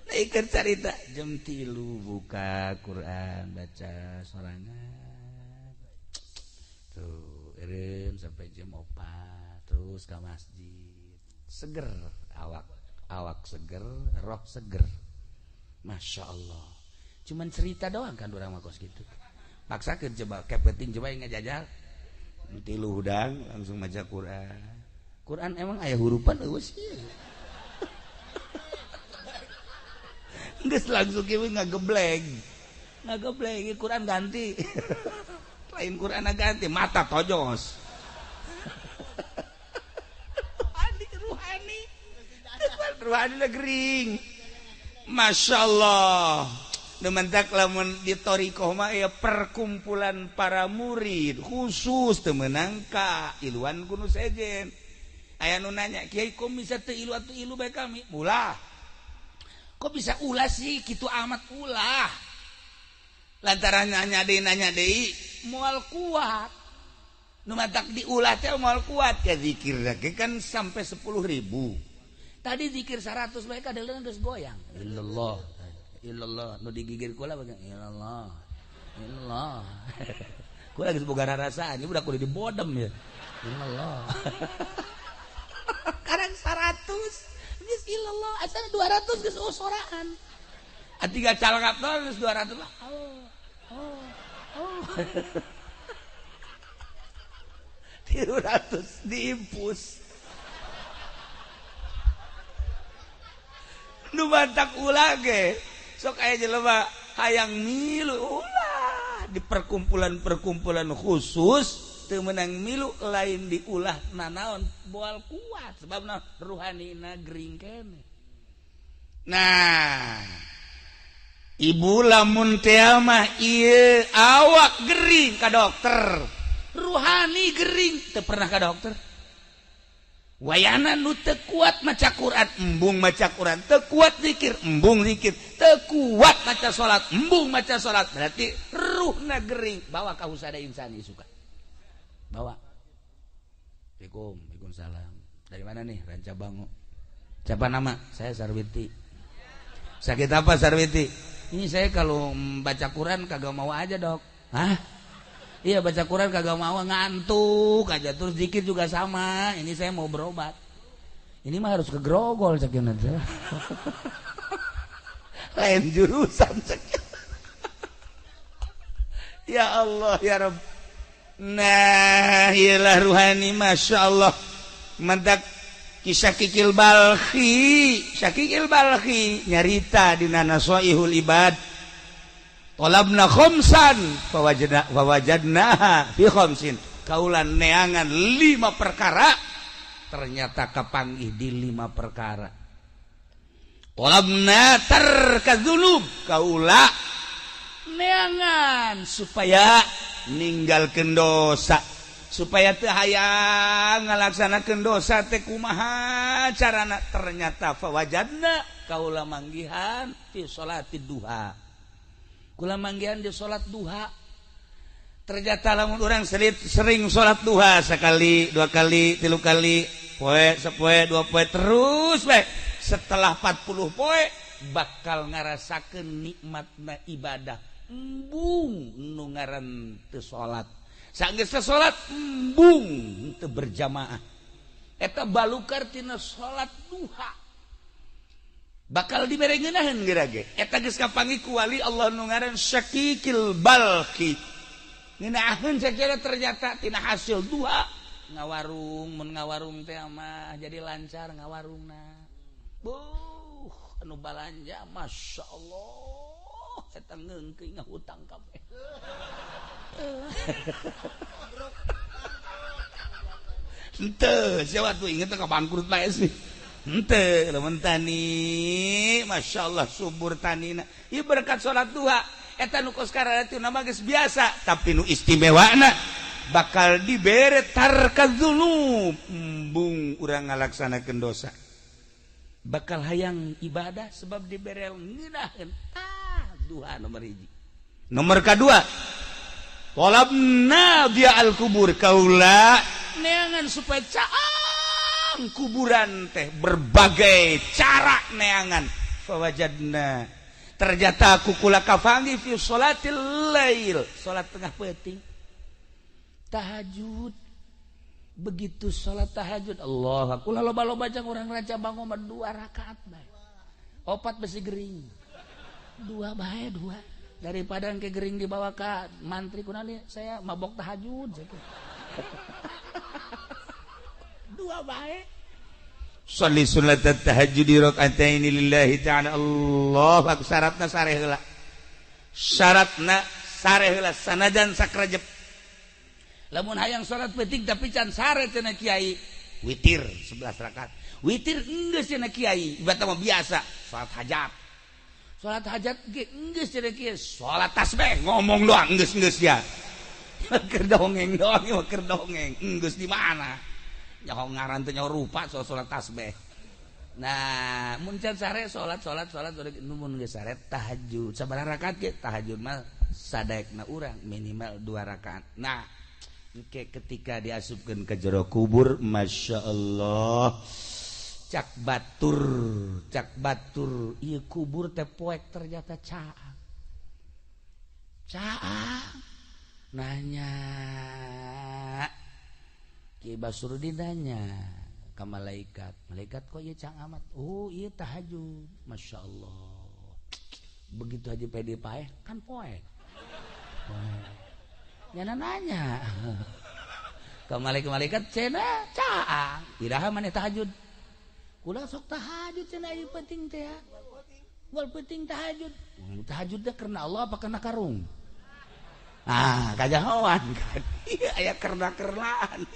Nah ieu carita jam 3 buka Quran baca sorangan tuh eureun sampai jam 4 terus ke masjid seger awak awak seger roh seger masya Allah. Cuman cerita doang kan orang mah kos gitu paksakeun coba kepeting coba yang ngajajal tilu hudang langsung maca Quran. Quran emang aya hurupan eueuh sih. Geus langsung kieu ngagebleng ngagebleng Quran ganti. Lain Quran ganti mata tojos. Ruhani ruhani ruhani gering masya Allah. Dementak lamun di thariqah mah ya perkumpulan para murid khusus teu meunang ka iluan ku nu sejen. Aya nu nanya kiai kok bisa teu ilu atuh ilu bae kami ulah kok bisa ulah sih kitu amat ulah lantaran nanya deui moal kuat nu matak diulah teh moal kuat ya zikir lagi kan sampai 10.000 tadi zikir 100 bae kadeuleun geus goyang illallah illallah nu digigir kula bagian illallah illallah kula geus boga rarasaan ieu budak kudu dibodem ya illallah. Karang 100 geus illallah asal 200 geus soraan. Tiga calangap terus 200 lah. Oh, oh, oh. 300 diimpus. Nu bantak ulah ge. Sok aya jelema hayang milu ulah di perkumpulan-perkumpulan khusus teu meunang milu lain diulah nanaon boal kuat sebabna ruhanina gering keneh. Nah, ibu lamun teh mah ieu awak gering ka dokter, ruhani gering teu pernah ka dokter. Wayana nu teu kuat maca Quran, embung maca Quran, teu kuat zikir, embung zikir, teu kuat maca salat, embung maca salat. Berarti ruhna gering, bawa ka Husada Insani suka. Bawa. Assalamualaikum, waalaikumsalam. Dari mana nih? Ranca Bango. Siapa nama? Saya Sarwiti. Sakit apa Sarwiti? Ini saya kalau baca Quran kagak mau aja, Dok. Hah? Iya baca Quran kagak mau, ngantuk aja. Terus zikir juga sama. Ini saya mau berobat. Ini mah harus ke Grogol cekin aja. Lain jurusan cekin. Ya Allah ya Rabb. Nah, iyalah ruhani Masya Allah. Mantak kisah Kikil Balkhi, Syakikil Balkhi nyarita dina Nasoihul Ibad. Tolabna khamsan fawajadna fawajadnaha fi khamsin. Kaulan neangan 5 perkara ternyata kapanggih di 5 perkara. Tolabna tarkadzunub, kaula neangan supaya ninggalkeun dosa, supaya teu hayang ngalaksanakeun dosa teh kumaha carana, ternyata fawajadna kaula manggihan fi salatid duha. Kula manggihan di salat duha. Ternyata lamun urang sering salat duha sekali, dua kali, tilu kali, poe, sepoe, dua poe terus bae. Setelah 40 poe bakal ngarasakeun nikmatna ibadah. Embung nu ngaran teu salat. Sanggeus teu salat embung teu berjamaah. Eta balukar tina salat duha. Bakal dibere ngeunaheun geura ge. Eta geus kapanggih ku wali Allah nu ngaran Syakikil Balkhi. Ngeunaheun sakira ternyata tina hasil duha ngawarung, mun ngawarung teh mah jadi lancar ngawarungna. Buh, anu balanja Masya Allah eta ngeungkeun ngahutang kabeh. Henteu, sia waktu inget ka bangkrut bae sih. Henteu, lamun tani, Masya Allah subur tanina. Ieu berkat salat duha. Eta nu kos kararitu nama geus biasa, tapi nu istimewana bakal dibere tarkadzunub, embung urang ngalaksanakeun dosa. Bakal hayang ibadah sebab dibere ngeunaheun. Tah, duha nomor 1. Nomor kedua, tolabna dia al-kubur, kaula neangan supaya caang kuburan teh berbagai cara neangan. Fawajadna, ternyata aku kula kafangi fi sholatil lail, salat tengah peuting, tahajud. Begitu salat tahajud, Allah aku loba-loba jang urang Ranca Bango mah 2 rakaat bae. 4 besi gering. 2 bae 2. Daripada engke gering dibawa ka mantri kunani saya mabok tahajud. 2 bae. Sholli sunat tahajud rakaataini lillahi ta'ala. Allah aku syaratna sare heula. Syaratna sare heula sanajan sakrejep. Lamun hayang salat peuting tapi can sare cenah kiai, witir 11 rakaat. Witir enggeus cenah kiai, ibarat mah biasa salat hajat. Salat hajat ge enggeus cenah kiai, salat tasbih ngomong doang enggeus-enggeus ya. Keur dongeng doang, keur dongeng. Enggeus di mana? Nyaho ngaran teh nyaho rupa soal salat tasbih. Nah, mun can sare salat salat salat mun geus sare tahajud. Sabaraha rakaat ge? Tahajud mah sadaekna urang minimal 2 rakaat. Nah, engke ketika diasupkeun ke jero kubur, Masya Allah, cak batur ieu kubur teh poek ternyata caang. Caang nanya Ki Basrudin nanya ka malaikat, malaikat kok ieu caang amat? Oh, ieu tahajud. Masya Allah. Begitu Haji Pedi paeh kan poek. Nyana nanya. Ka malaikat cenah caang. Iraha maneh tahajud? Kula sok tahajud cenah ieu penting teh ya. Wal penting tahajud. Tahajud teh karena Allah apa karena karung? Ah, kajahoan kan. Iya aya karena-karenaan.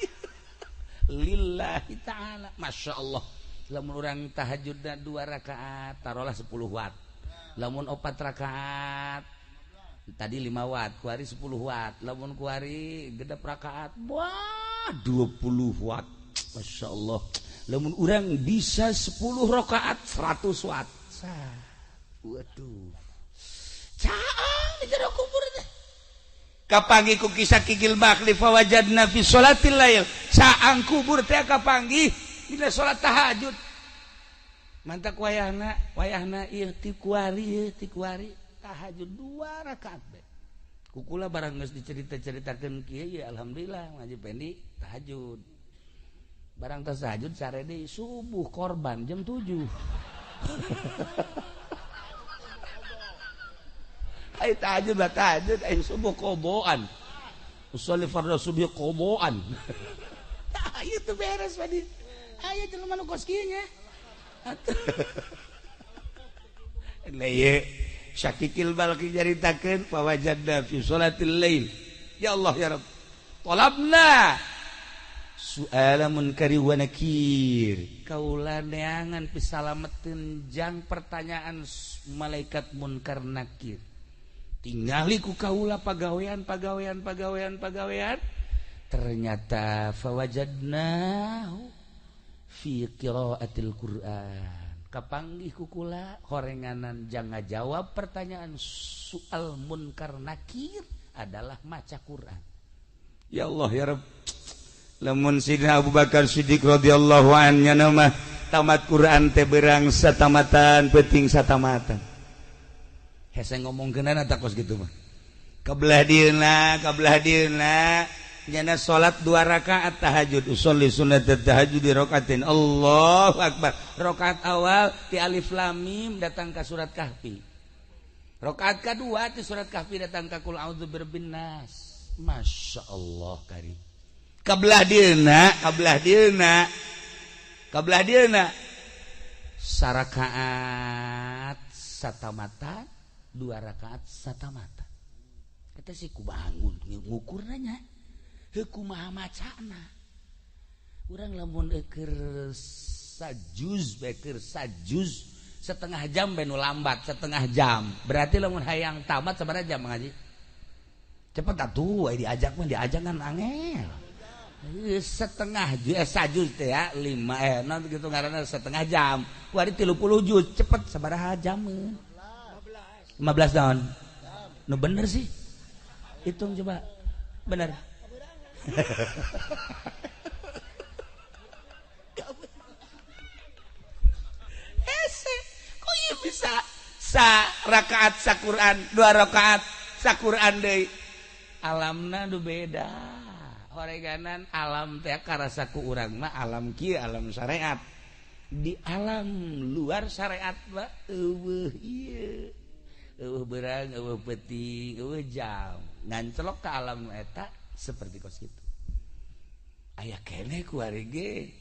Lillahi ta'ala. Masya Allah. Lamun urang tahajudna 2 rakaat taruhlah 10 watt. Lamun 4 rakaat tadi 5 watt, kuari 10 watt. Lamun kuari gedap rakaat, wah 20 watt. Masya Allah. Lamun urang bisa 10 rakaat 100 watt. Waduh. Caang di jero kubur teh. Kapanggih ku kisah Kikil Bakli fawajadna fi sholatil lail. Caang kubur teh kapanggih dina salat tahajud. Mantak wayahna, wayahna ieu ti kuari, ti kuari tahajud 2 rakaat be. Kukula barang geus dicerita-ceritakeun kieu ya alhamdulillah ngaji Pendi tahajud. Barang tas tahajud sare deui subuh korban jam 7. Ayo tahajud lah tahajud, ayo subuh koboan. Usolli fardhu subuh koboan. Tah ieu teu beres Pedi. Aya jelema nu kos kieu nya. Lah ieu Syakikil Balki nyaritakeun fawajadna fi sholatil lail. Ya Allah ya Rabb. Talabna su'ala munkari wa nakir. Kaula neangan pisalameteun jang pertanyaan malaikat munkar nakir. Tingali ku kaula pagawean pagawean pagawean pagawean ternyata fawajadnahu fi qiraatil Qur'an. Kapanggih ku kula horenganan jang ngajawab pertanyaan soal munkar nakir adalah maca Qur'an. Ya Allah ya Rabb. Lamun Sidina Abu Bakar Siddiq radhiyallahu anhu mah tamat Qur'an teh berang satamatan penting satamatan. Hese ngomongkeunana tak kos kitu mah. Kabelah dieuna, kabelah dieuna nyana salat 2 rakaat tahajud, usolli sunnat tahajud di rakaatin. Allahu akbar. Rakaat awal ti alif lam mim datang ka surat Kahfi. Rakaat kadua ti surat Kahfi datang ka qul a'udzu birabbin nas. Masya Allah karim. Kabelah dieuna, kabelah dieuna. Kabelah dieuna sarakaat satamatan, 2 rakaat satamata. Kita sih ku bangun ngukur nanya, heuh kumaha macana. Urang lamun keur sajuz bae keur sajuz setengah jam bae nu lambat setengah jam. Berarti lamun hayang tamat sabaraha jam ngaji? Cepet atuh aya diajak mah diajak kan angel. Setengah sajuz teh ya 5 non gitu ngaranna setengah jam. Kuari 30 juz cepet sabaraha jameun? 15 tahun. Nu bener sih. Hitung coba. Bener. Hese, kok ieu bisa sa rakaat sa Quran, 2 rakaat sa Quran deui. Alamna nu beda. Horeganan alam teh karasa ku urang mah alam kieu alam syariat. Di alam luar syariat mah eueuh ieu. Eueuh berang, eueuh peuting, eueuh jam. Ngancelok ke alam eta seperti kos kitu. Aya keneh ku ari ge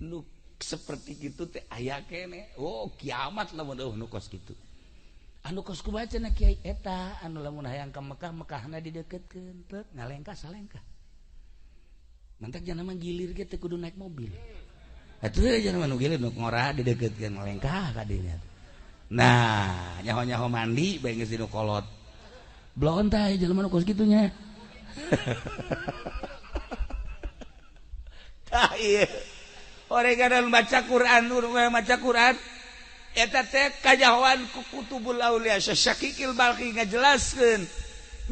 nu seperti kitu teh aya keneh. Oh, kiamat lamun eueuh nu kos kitu. Anu kos kumaha cenah kiai eta anu lamun hayang ka Mekah, Mekahna dideukeutkeun, teu ngalengkah salengkah. Mantak jangan mah gilir ge teu kudu naik mobil. Atuh jangan mah nu gilir nu ngora dideukeutkeun ngalengkah ka dinya. Nah, nyaho-nyaho mandi bae geus dinu kolot. Blon tah jelema nu kos kitu nya. Tah ieu. Oreganan maca Quran, urang maca Quran eta teh kajahoan ku kutubul aulia Syakikil Balki ngajelaskeun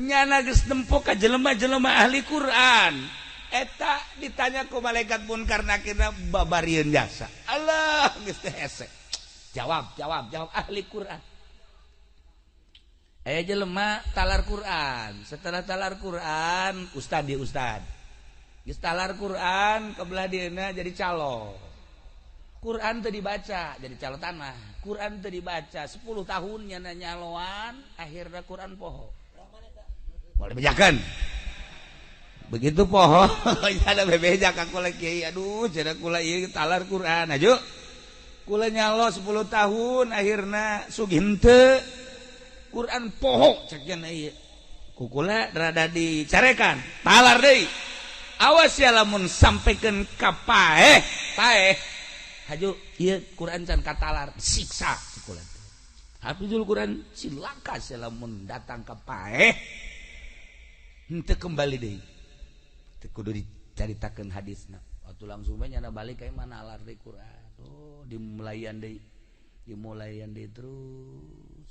nyana geus nempo ka jelema-jelema ahli Quran. Eta ditanya ku malaikat munkar nakir babarieun jasa. Allah geus teh hese. Jawab, jawab, jawab ahli Quran. Aya jelema talar Quran. Setelah talar Quran, ustad dia ustad. Geus talar Quran kebelah dieuna jadi calo. Quran teu dibaca jadi calo tanah. Quran teu dibaca 10 tahun nyana nyaloan, akhirnya Quran poho. Boleh bejakan. Begitu poho, ada bebeja ka kula, "Kiai, aduh," cenah, "kula ieu talar Quran." Aju. Kula nyalo 10 tahun, akhirna sugih henteu. Quran poho cek cenah ieu. Ku kula rada dicarekan, talar deui. Awas ya lamun sampaikan ka paeh, paeh. Haju ieu Quran can katalar, siksa kula. Hafizul Quran cilaka lamun datang ka paeh. Henteu kembali deui. Teu kudu dicaritakeun hadisna. Waktu langsung bae nyana balik kayak mana alar deui Quran. Oh, dimulayan deui. Dimulayan deui terus.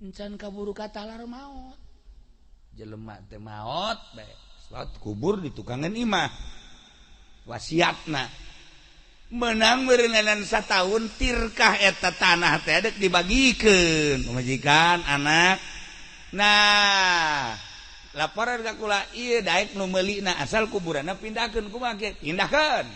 Encan kaburu katalar maot. Jelema teh maot bae. Salat kubur di tukangan imah. Wasiatna menang meureunan satahun tirkah eta tanah teh dek dibagikeun pamajikan anak. Nah, laporan ka kula ieu daek nu meulina asal kuburanna pindahkeun. Kumaha kieu pindahkeun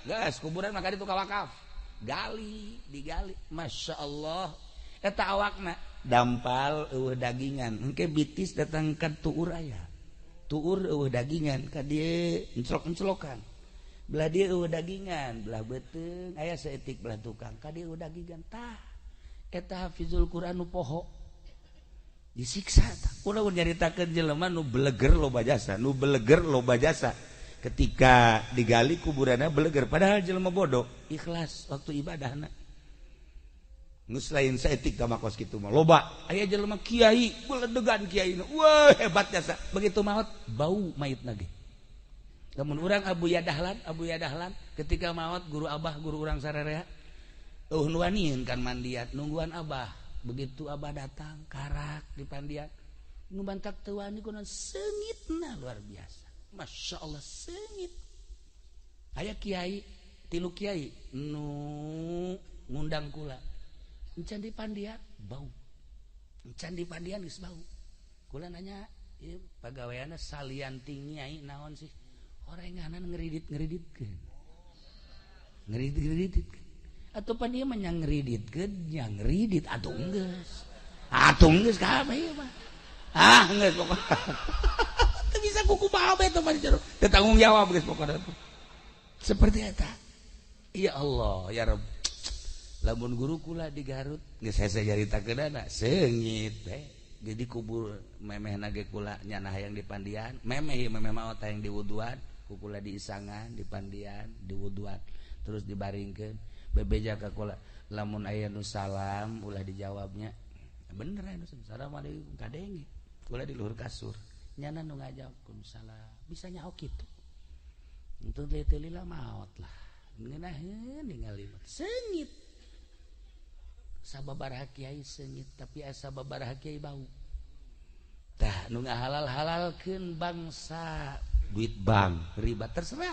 geus kuburan maka ditu ka wakaf, gali digali, Masya Allah, eta awakna dampal eueuh dagingan, engke bitis datang ka tuur, aya tuur eueuh dagingan, ka dieu enclok-enclokan, belah dia eueuh dagingan, belah beuteung aya saeutik, belah tukang ka dieu eueuh dagingan. Tah, eta hafizul Quran nu poho disiksa. Tah, kula nyaritakeun jelema nu beleger loba jasa, nu beleger loba jasa, ketika digali kuburannya beleger, padahal jelema bodoh, ikhlas waktu ibadahna. Geus lain saeutik ka makos kitu mah loba. Aya jelema kiai beledegan, kiai wah hebat jasa, begitu maot bau mayitna ge. Lamun urang Abuya Dahlan, Abuya Dahlan ketika maot, guru abah, guru urang sararea, nu wanian kan mandian, nungguan abah. Begitu abah datang, karak di pandian. Nu bantak teu wani kunaon, seungitna luar biasa. Masya Allah, seungit. Aya kiai, tilu kiai nu ngundang kula. Encan di pandian bau. Encan di pandian geus bau. Kula nanya, ieu pagaweanna salian ti nyai naon sih? Orenganan ngeridit-ngeriditkeun. Ngeridit-ngeriditkeun. Atuh pan ieu mah nya ngeriditkeun, nya ngeridit atuh geus. Atuh geus kabeh ieu mah. Ah, geus pokokna. Teu bisa kuku bae teh mah jero. Teu tanggung jawab geus pokokna. Seperti eta. Ya Allah, ya Rabb. Lamun guru kula di Garut geus hese nyaritakeunana seungit teh. Jadi kubur memehna ge kula nyana hayang di pandian, memeh ieu memeh maot hayang diwuduan, ku kula diisangan di pandian, diwuduan, terus dibaringkeun. Bebeja ka kula, lamun aya nu salam ulah dijawabnya. Bener aya nu assalamualaikum kadenge. Kula di luhur kasur. Nyana nu ngajawab salam. Bisa nyaho kitu. Untuk teu lila maot lah. Ngeunaheun ningali seungit. Sababaraha kiai seungit, tapi asa sababaraha kiai bau. Tah, nu ngahalal-halalkeun bangsa duit bank riba terserah.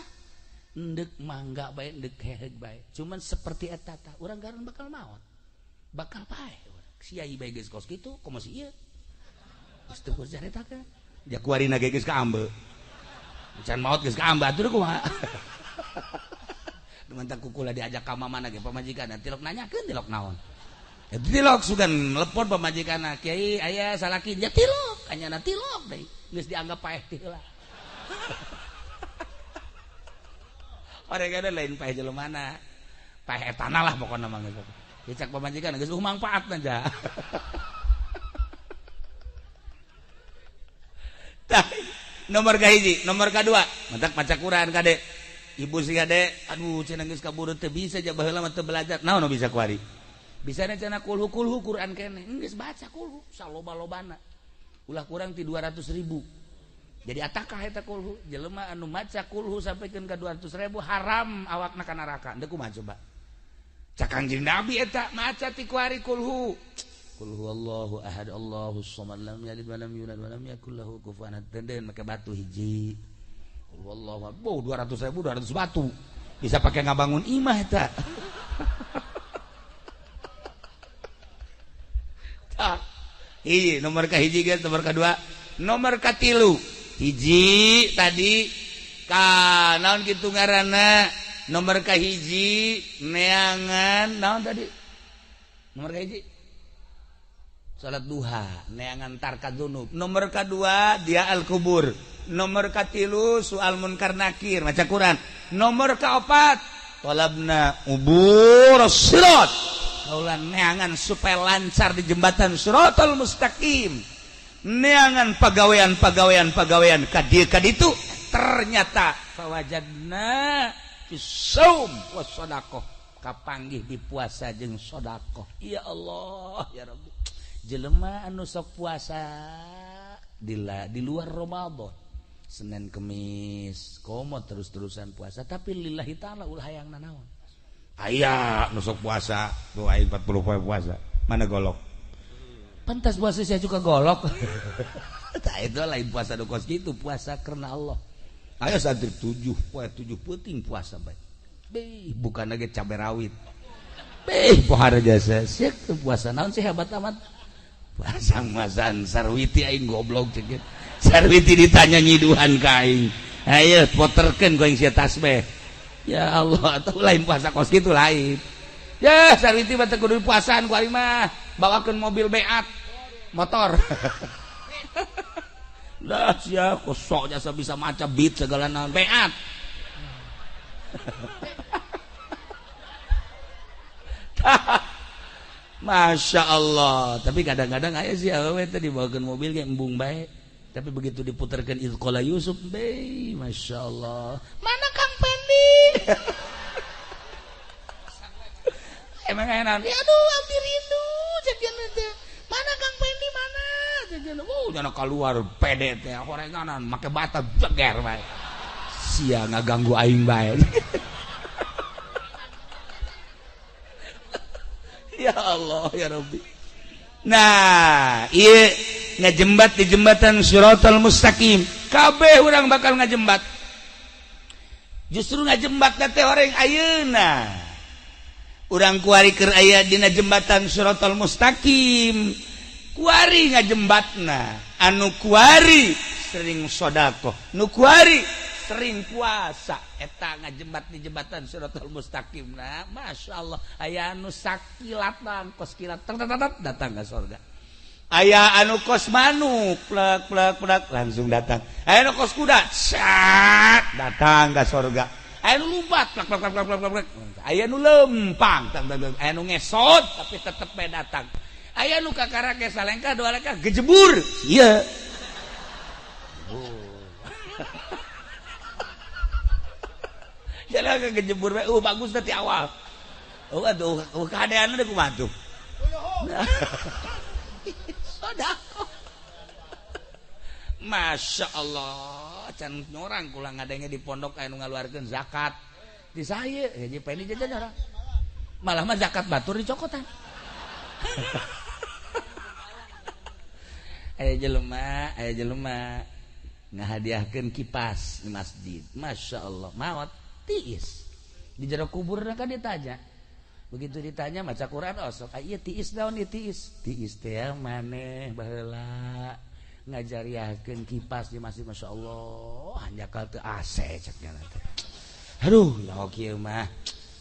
Endek mangga bae, endek heheg bae. Cuman seperti eta tah, urang garan bakal maot. Bakal paeh. Kiai bae geus kos kitu, komo si ieu. Geus teu kudu caritakeun. Ja kuarina ge geus kaambe. Can maot geus kaambe atuh kumaha. Mantap kukula diajak ka mana ge pamajikan tilok nanyakeun tilok naon. Ya tilok sugan telepon pamajikan, "Kiai aya salaki." Ya tilok, anyana tilok deui. Geus dianggap paeh teh heula. Orang ada lain paeh jelema mana. Paeh etana lah pokokna mah geus. Ya cak pamajikan geus mangfaatna ja. Tah, nomor kahiji, nomor kadua, mantak maca Quran kade. Ibu sih kade, aduh cenah geus kaburu teu bisa ja, baheula mah teu belajar. Naon nu bisa kuari? Bisa cenah kulhu kulhu Quran keneh. Geus baca kulhu saloba-lobana. Ulah kurang ti 200.000. Jadi atakah eta kulhu? Jelema anu maca kulhu sampaikan ka 200.000 haram awakna ka neraka. Deuk kumaha coba? Cak Kangjeng Nabi eta maca ti kuari kulhu. Qul huwallahu ahad Allahus samad lam yalid wa lam yulad wa lam yakul lahu kufuwan ahad. Denden make batu hiji. Qul huwallahu ahad. Boh 200.000 200 batu. Bisa pakai ngabangun imah eta. Tah. Hiji nomor ka hiji guys, nomor kedua, nomor katilu. Hiji tadi ka naon kitu ngaranna Nomor kahiji neangan naon tadi? Nomor kahiji salat duha neangan tarka dzunub. Nomor kadua dia al kubur. Nomor katilu soal munkar nakir maca Quran. Nomor kaopat talabna ubur sirat. Kaula neangan supaya lancar di jembatan siratal mustaqim. Neangan pagawean-pagawean-pagawean ka dieu ka ditu ternyata fawajadna fisaum was sadaqah kapanggih di puasa jeung sedekah. Ya Allah ya Rabbi. Jelema anu sok puasa di luar Ramadan Senin Kemis komo terus-terusan puasa tapi lillahi ta'ala ulah hayang nanaon. Aya nu sok puasa tuh aing 40 poe puasa mana golok. Pantas puasa saya juga golok. Tah itu lain puasa nu kos kitu, puasa karena Allah. Aya santri 7 poe 7 peuting puasa bae. Beh, bukan lagi cabe rawit. Beh, pohara jasa sia puasa naon sih hebat amat. Pasang-masan sarwiti aing goblok cek. Sarwiti ditanya nyiduhan ka aing. Ayo poterkeun ku aing sia tasbih. Ya Allah, atau lain puasa kos kitu lain. Ya sarwiti mah teu kudu puasaan ku aing mah. Bawakeun mobil beat motor. Lah sia kosok jasa bisa maca beat segala naon beat. Masya Allah. Tapi kadang-kadang aya sih awewe teh dibawakeun mobil ge embung bae. Tapi begitu diputarkeun Izqala Yusuf, be, Masya Allah. Mana Kang Pendi? Emang aya naon? Ya aduh abdi rindu cek teh. Mana Kang Pendi mana? Cek oh jangan keluar pede teh horenganan make bata jeger bae. Sia ngaganggu aing bae. Ya Allah ya Rabbi. Nah, ieu ngajembat di jembatan Siratal Mustaqim. Kabeh urang bakal ngajembat. Justru ngajembat teh orang ayeuna. Urang kuari keur aya dina jembatan Siratal Mustaqim. Kuari ngajembatna. Anu kuari sering sedekah, nu kuari sering puasa eta ngajembat di jembatan Siratal Mustaqim. Nah, Masya Allah aya anu sakilat kos kilat datang ke surga. Aya anu kos manuk plek plek plek langsung datang. Aya anu kos kuda sat datang ke surga. Aya anu lumpat plek plek plek plek plek. Aya anu lempang, aya anu ngesot tapi tetep bae datang. Aya anu kakarake salengkah dua lengkah gejebur. Ieu. Jalan ke gejebur bae, bagus tadi awal. Oh aduh, keadaanna teh kumaha tuh. Sedekah. Masya Allah, can nyorang kula ngadenge di pondok aya nu ngaluarkeun zakat. Di saya, haji Pendi jajan orang. Malah mah zakat batur dicokotan. Aya jelema ngahadiahkeun kipas di masjid. Masya Allah, maot tiis. Di jero kubur kan ditanya. Begitu ditanya maca Quran osok, oh, ieu tiis naon ieu tiis? Tiis teh maneh baheula ngajariahkeun kipas di masjid. Masya Allah, hanjakal teu AC cek nya teh. Aduh, nyaho kieu mah.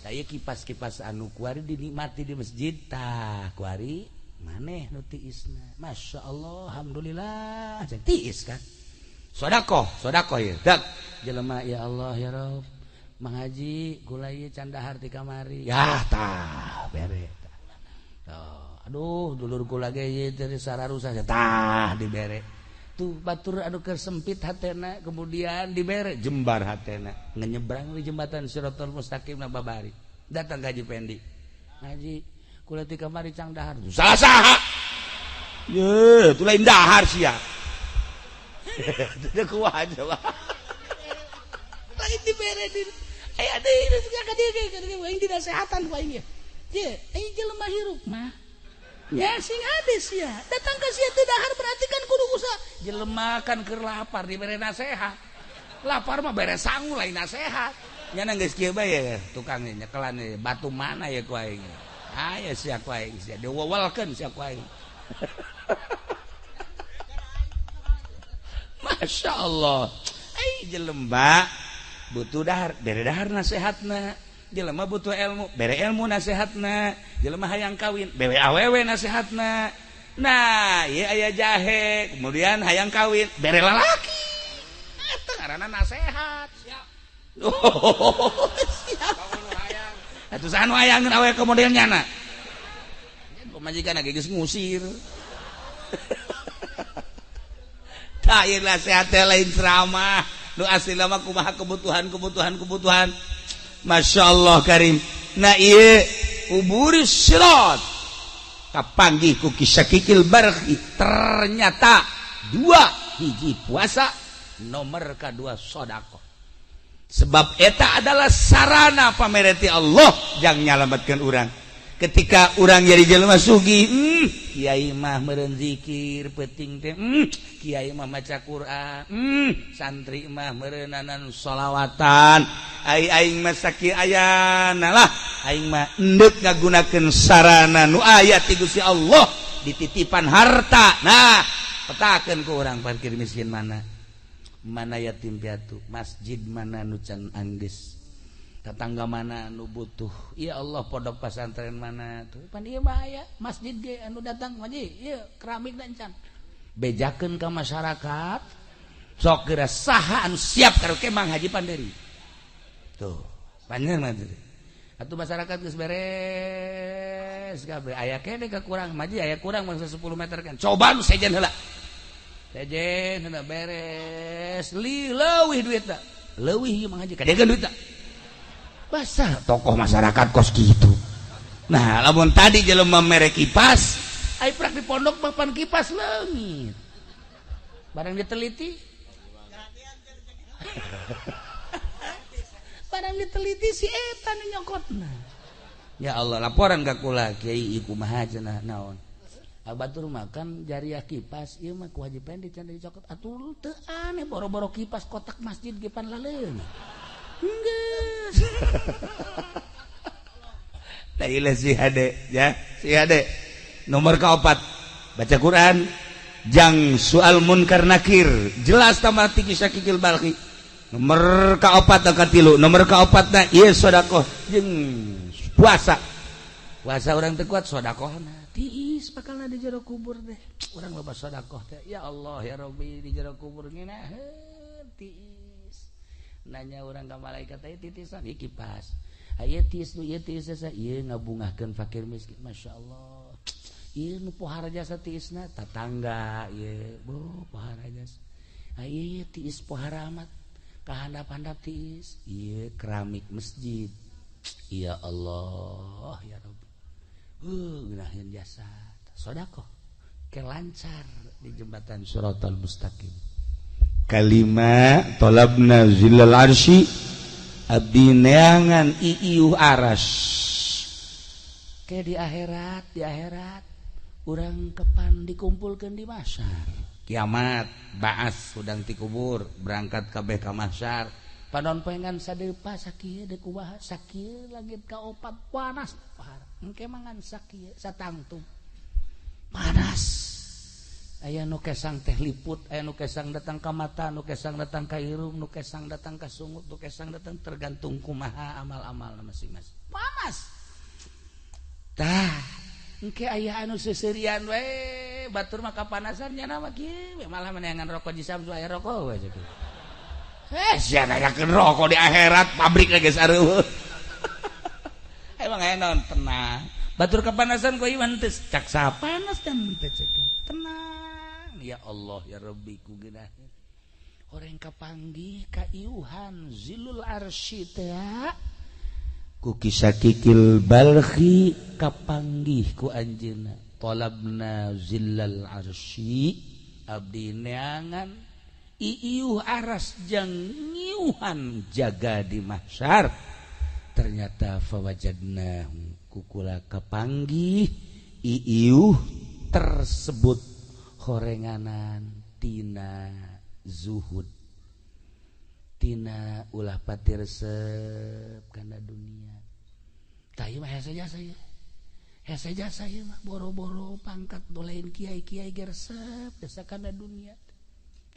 Tah ieu kipas-kipas anu kuari dinikmati di masjid tah kuari maneh nu tiisna. Masya Allah, alhamdulillah cek tiis kan. Sedekah, sedekah ieu. Dak jelema ya Allah ya Rabb. Mang Haji gula ieu can dahar ti kamari. Yah tah bere tah. Oh, aduh dulur kula ge ieu teh sararusa tah dibere. Tuh batur anu keur sempit hatena kemudian dibere jembar hatena. Ngenyebrang di jembatan Siratal Mustaqim na babari. Datang ka Haji Pendi. Haji kula ti kamari cang dahar. Salah saha? Ye, tu lain dahar sia. Teu kuat coba. Lain dibere di aya deui ka dieu aing dinasehatan ku aing ye. Ye, aing jelema hirup mah. Ya sing hade sia. Datang ka sia teu dahar berarti kan kudu usaha. Jelema kan keur lapar dibere nasehat. Lapar mah bere sangu lain nasehat. Nya geus kieu bae ya tukang nyekelan batu mana ya ku aing. Aya sia ku aing sia diwewelkeun sia ku aing. Masya Allah. Ai jelema butuh dahar, bere dahar nasehatna. Jelema butuh ilmu, bere ilmu nasehatna. Jelema hayang kawin, bere awewe nasehatna. Nah, ieu aya jahe, kemudian hayang kawin, bere lalaki. Eta ngaranna nasehat. Siap. Oh, siap. Atuh saha nu hayangeun awewe ka model nyana? Pamajikan ge geus ngusir. Tah ieu nasehat teh lain ceramah. Nu asli mah kumaha kebutuhan. Masya Allah karim. Nah ieu uburis sirat kapanggih ku Kisakikil Barhi, ternyata dua hiji puasa, nomor kedua sodako. Sebab eta adalah sarana pamereti Allah yang nyalamatkan urang. Ketika urang jadi jelema sugih, kiai mah meureun zikir peuting teh, kiai mah maca Quran, santri mah meureunanan sholawatan. Ai aing mah sakieu ayana lah, aing mah endek ngagunakeun sarana nu aya ti Gusti Allah dititipan harta. Nah, petakeun ku urang parkir miskin mana, mana yatim piatu, masjid mana nu can anggeus, tetangga mana nu butuh. Ya Allah, pondok pesantren mana tuh pan ieu mah aya masjid ge anu datang haji ieu keramik dan can bejakeun ka masyarakat. Sok geura saha anu siap karaoke Mang Haji Panderi tuh panjang mah atuh masyarakat geus beres kabeh, aya keneh kakurang maji, aya kurang mangsa 10 meter kan coba nu sejen heula, sejen heula beres li leuwih duitna, leuwih ieu Mang Haji kadegeun duitna. Basah tokoh masyarakat kos gitu. Nah, lamun tadi jelema mere kipas, ai prak di pondok mah pan kipas leungit. Barang diteliti. Barang diteliti si eta nu nyokotna. Ya Allah, laporan ka kula kiai kumaha cenah naon. Batur makan jariah kipas ieu mah kewajiban dican dicokot atuh teu aneh boro-boro kipas kotak masjid ge pan laleung. Enggeus. La ilah si hade ya, si hade. Nomor keempat, baca Quran jang soal munkar nakir jelas tambah tiki Syakikil Balki. Nomor keopat ka tilu, nomor keopatna ieu sedekah jeung puasa. Puasa urang teu kuat sedekahna. Tiis bakalna di jero kubur teh. Urang loba sedekah teh. Ya Allah ya Rabbi di jero kubur ngeunaheun tiis. Nanya urang ka malaikat teh titisan ieu kipas. Aya tiis nu ieu tiis ieu ngabungahkeun fakir miskin. Masyaallah. Ieu nu pohara jasa tiisna tatangga ieu bo pohara jasa. Ieu tiis pohara amat. Kahandap-handap tiis ieu keramik masjid. Ya Allah ya Rabbi. Ngeunaheun jasa sedekah ke lancar di jembatan Shiratal Mustaqim. Kalima talabna zillal arsy abdi neangan iiuh aras. Ke di akhirat urang kepan dikumpulkeun di mahsyar. Kiamat baas hudang ti kubur berangkat kabeh ka mahsyar. Panon poengan sadepa sakieu deuk kumaha sakieu langit kaopat panas parah. Engke mangan sakieu satangtung panas. Aya nu kesang teh liput, aya nu kesang datang ka mata, nu kesang datang ka irung, nu kesang datang ka sungut, nu kesang datang tergantung kumaha amal-amal masing-masing. Panas. Tah, engke aya anu seuseurian we, batur mah kapanasan nya mah kieu malah meneangan rokok di Samsu aya rokok we kitu. Sia nanyakeun rokok di akhirat pabrik geus areueuh. Emang aya naon tenang. Batur kepanasan ku iman teu cak panas dan teu cek. Tenang ya Allah ya Rabbi ku geunaheun. Horeng kapanggih ka iuhan zilul arsy teh ku Kisakikil Balkhi kapanggih ku anjeunna. Talabna zillal arsy abdi neangan iiuh aras jang ngiuhan jaga di mahsyar. Ternyata fawajadna kukula kapanggih iiuh tersebut horenganan tina zuhud tina ulah pati resep kana dunia. Tah ieu mah hese jasa ieu, hese jasa ieu mah boro-boro pangkat dolein kiai-kiai ge resep jasa kana dunia.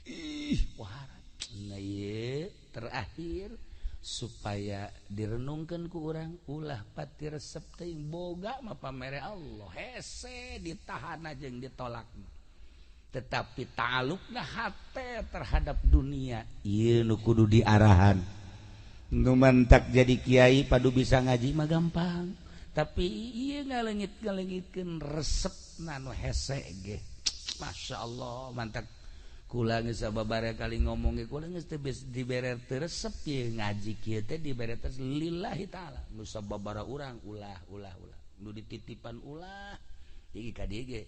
Ih, wahara. Nah, ieu terakhir Supaya direnungkeun ku urang ulah pati resep teuing boga mah pamere Allah hese ditahan jeung ditolak. Tetapi ta'alluqna hate terhadap dunia ieu nu kudu diarahan. Nu mantak jadi kiai padu bisa ngaji mah gampang, tapi ieu ngaleungit-ngaleungitkeun resepna nu hese ge. Masya Allah mantak kula geus sababaraha kali ngomong ge kula geus teu dibere teu resep ieu ngaji kieu teh dibere teh lillahi taala. Nu sababaraha urang ulah ulah ulah nu dititipan ulah iki ka dieu ge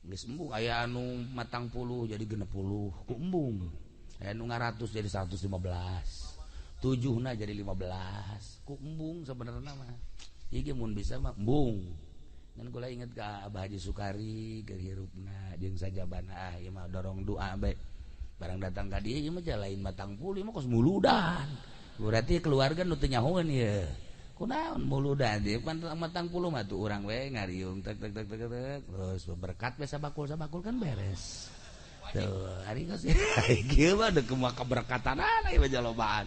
geus embung aya anu 40 jadi 60 ku embung, aya nu 100 jadi 115, 7na jadi 15 ku embung sebenarnya mah. Ieu mun bisa mah embung. Ngan kula inget ka Abah Haji Sukari keur hirupna jeung sajabana ah ieu mah dorong doa bae. Barang datang ka dieu ieu mah lain 40 ieu mah kos muludan. Berarti keluarga nu teu nyahoeun ieu. Kunaon muludan ieu pan 40 mah tuh urang we ngariung tek tek tek tek tek terus berkat we sabakul-sabakul kan beres. Tuh ari geus kieu mah deuk kumaha keberkatanana ieu mah jalobaan.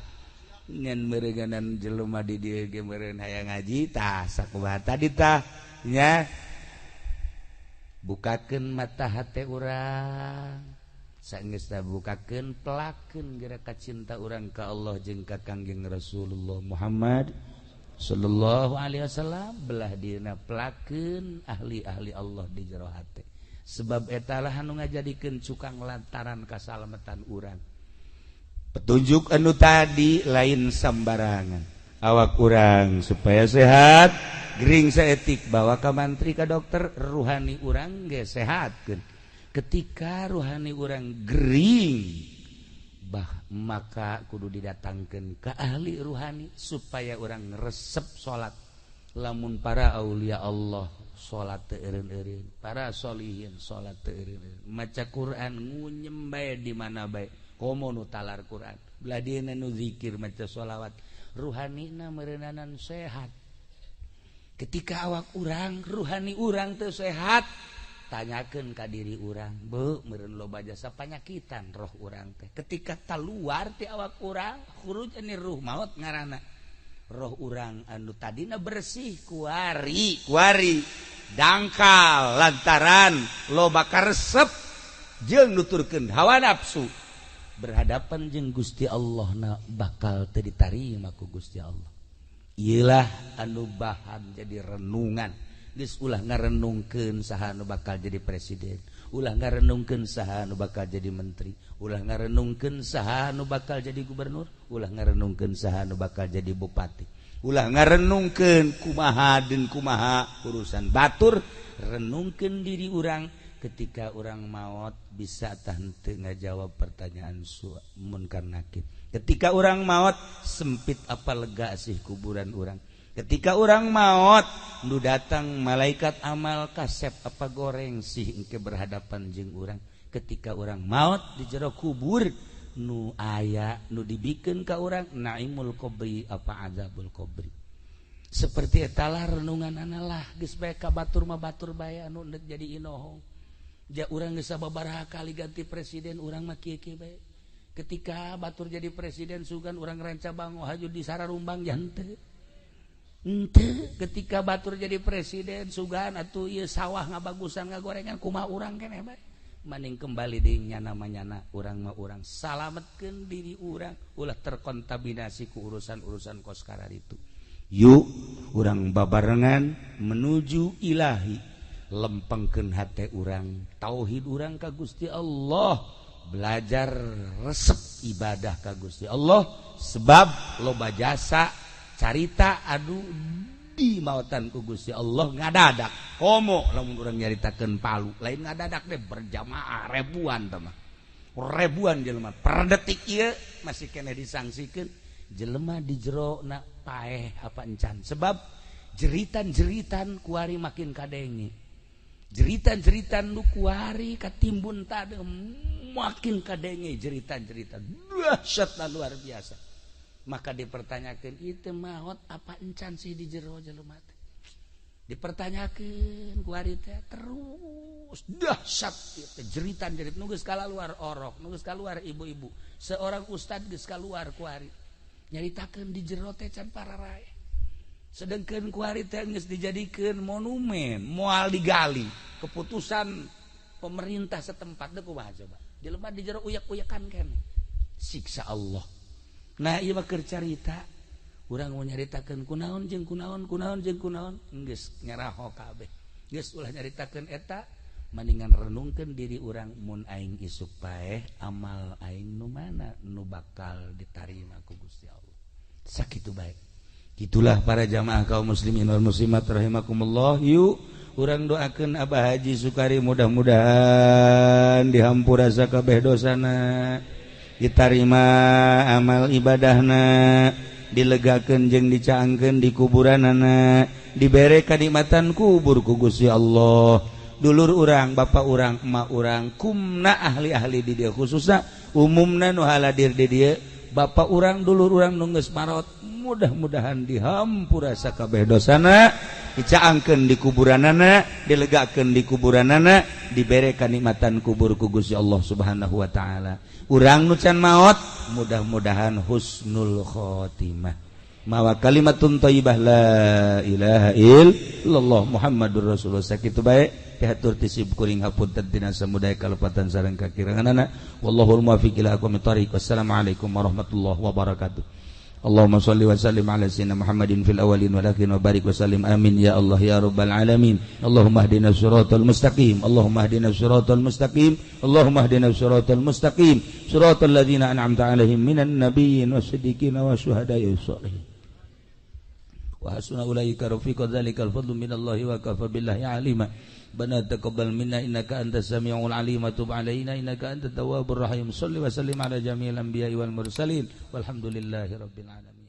Ngan meureunganan jelema di dieu ge meureun hayang ngaji tah sakumaha tadi tah nya bukakeun mata hate urang saenggeus bukakeun pelakeun geura kacinta urang ka Allah jeung ka Kangjeng Rasulullah Muhammad sallallahu alaihi wasallam belah dina pelakeun ahli-ahli Allah di jero hate sebab eta lah anu ngajadikeun cukang lantaran kasalamatan urang. Petunjuk anu tadi lain sambarangan awak urang supaya sehat gering saetik bawa ka mantri ka dokter ruhani urang ge sehatkeun. Ketika ruhani urang gering bah maka kudu didatangkeun ka ahli ruhani supaya urang resep salat. Lamun para aulia Allah salat teu eureun-eureun, para solihin salat teu eureun-eureun, maca Quran ngunyem bae di mana bae komo nu talar Quran belah dieuna nu zikir maca sholawat ruhanina meureunana sehat. Ketika awak urang ruhani urang teu sehat tanyakeun ka diri urang beuh meureun loba jasa panyakitan roh urang teh. Ketika taluar ti awak urang khuruj ani ruh maot ngaranna roh urang anu tadina bersih kuari kuari dangkal lantaran loba karesep jeung nuturkeun hawa nafsu berhadapan jeung Gusti Allah na bakal teu ditarima ku Gusti Allah. Iyalah anu bahan jadi renungan. Geus ulah ngarenungkeun saha anu bakal jadi presiden, ulah ngarenungkeun saha anu bakal jadi menteri, ulah ngarenungkeun saha anu bakal jadi gubernur, ulah ngarenungkeun saha anu bakal jadi bupati, ulah ngarenungkeun kumaha deun kumaha urusan batur. Renungkeun diri urang ketika urang maot bisa tah henteu ngajawab pertanyaan munkar nakir. Ketika urang maot sempit apa lega sih kuburan urang. Ketika urang maot nu datang malaikat amal kasep apa goreng sih engke berhadapan jeung urang. Ketika urang maot di jero kubur nu aya nu dibikeun ka urang naimul qabri apa azabul qabri. Seperti etalah renungan analah geus bae ka batur mah batur bae anu endek jadi inohong. Ja urang geus sababaraha kali ganti presiden urang mah kieu-kieu bae. Ketika batur jadi presiden sugan urang ranca bango haju di sararumbang jante. Henteu ketika batur jadi presiden sugan atuh ieu sawah ngabagusan ngagorengan kumaha urang keneh bae. Maning kembali deui nyana manyana urang mah urang salametkeun diri urang ulah terkontaminasi ku urusan-urusan kos kararitu. Yuk urang babarengan menuju ilahi, lempengkeun hate urang, tauhid urang ka Gusti Allah, belajar resep ibadah ka Gusti Allah sebab loba jasa carita anu di mautan ku Gusti Allah ngadadak. Komo lamun urang nyaritakeun palu lain ngadadak deh berjamaah ribuan teh mah ribuan jelema per detik ieu masih keneh disangsikeun jelema di jero na paeh apa encan sebab jeritan-jeritan kuari makin kadenge, jeritan-jeritan nu kuari katimbun tadi makin kadenge, jeritan-jeritan dahsyat luar biasa. Maka dipertanyakan itu maot apa encan sih di jero jelema teh, dipertanyakan kuari teh terus dahsyat itu jeritan-jerit nu geus kaluar orok, nu geus kaluar ibu-ibu, seorang ustad geus kaluar kuari. Nyaritakeun di jero teh can pararae. Sedengkeun kuari teh geus dijadikeun monumen, moal digali. Keputusan pemerintah setempat deh kumaha coba. Jelema di jero uyak-uyakan keneh. Siksa Allah. Nah, ieu mah keur carita. Urang mau nyaritakeun kunaon jeung kunaon, kunaon jeung kunaon, geus nyaraho kabeh. Geus ulah nyaritakeun eta, mendingan renungkeun diri urang mun aing isuk paeh amal aing nu mana nu bakal ditarima ku Gusti Allah. Sakitu bae. Gitulah para jamaah kaum muslimin wal muslimat rahimakumullah. Yuk urang doakeun Abah Haji Sukari mudah-mudahan dihampura sakabeh dosana, ditarima amal ibadahna, dilegakeun jeung dicaangkeun di kuburanana, dibere kanikmatan kubur ku Gusti Allah. Dulur urang, bapak urang, emak urang, kumna ahli-ahli di dieu khususna umumna nu haladir di dieu, bapak urang, dulur urang nu geus marot, mudah-mudahan dihampura sakabeh dosana, dicaangkeun di kuburanana, dilegakeun di kuburanana, dibere kanikmatan kubur ku Gusti Allah Subhanahu wa taala. Urang nu can maot mudah-mudahan husnul khotimah, mawa kalimatun thayyibah la ilaha illallah Muhammadur Rasulullah. Sakitu bae pihatur ti sim kuring, hapunten tina samudaya kalepatan sareng kakiranganana. Wallahul muwaffiq ila aqwamit thariq. Wassalamualaikum warahmatullahi wabarakatuh. Allahumma salli wa sallim ala sayyidina Muhammadin fil awwalin wal akhirin wa barik wa sallim. Amin ya Allah ya rabbal alamin. Allahumma ihdina siratal mustaqim. Allahumma ihdina siratal mustaqim. Allahumma ihdina siratal mustaqim. Siratal ladzina an'amta alaihim minan nabiyyin wasiddiqin wasyuhada'i wassalihin. Wa hasuna ulaika rafiqa. Dzalikal fadlu minallahi wa kafa billahi alima. Rabbana taqabbal minna innaka antas samiul alim wa tub alaina innaka antat tawwabur rahim. Shalli wa sallim ala jami'il anbiya'i wal mursalin walhamdulillahi rabbil alamin.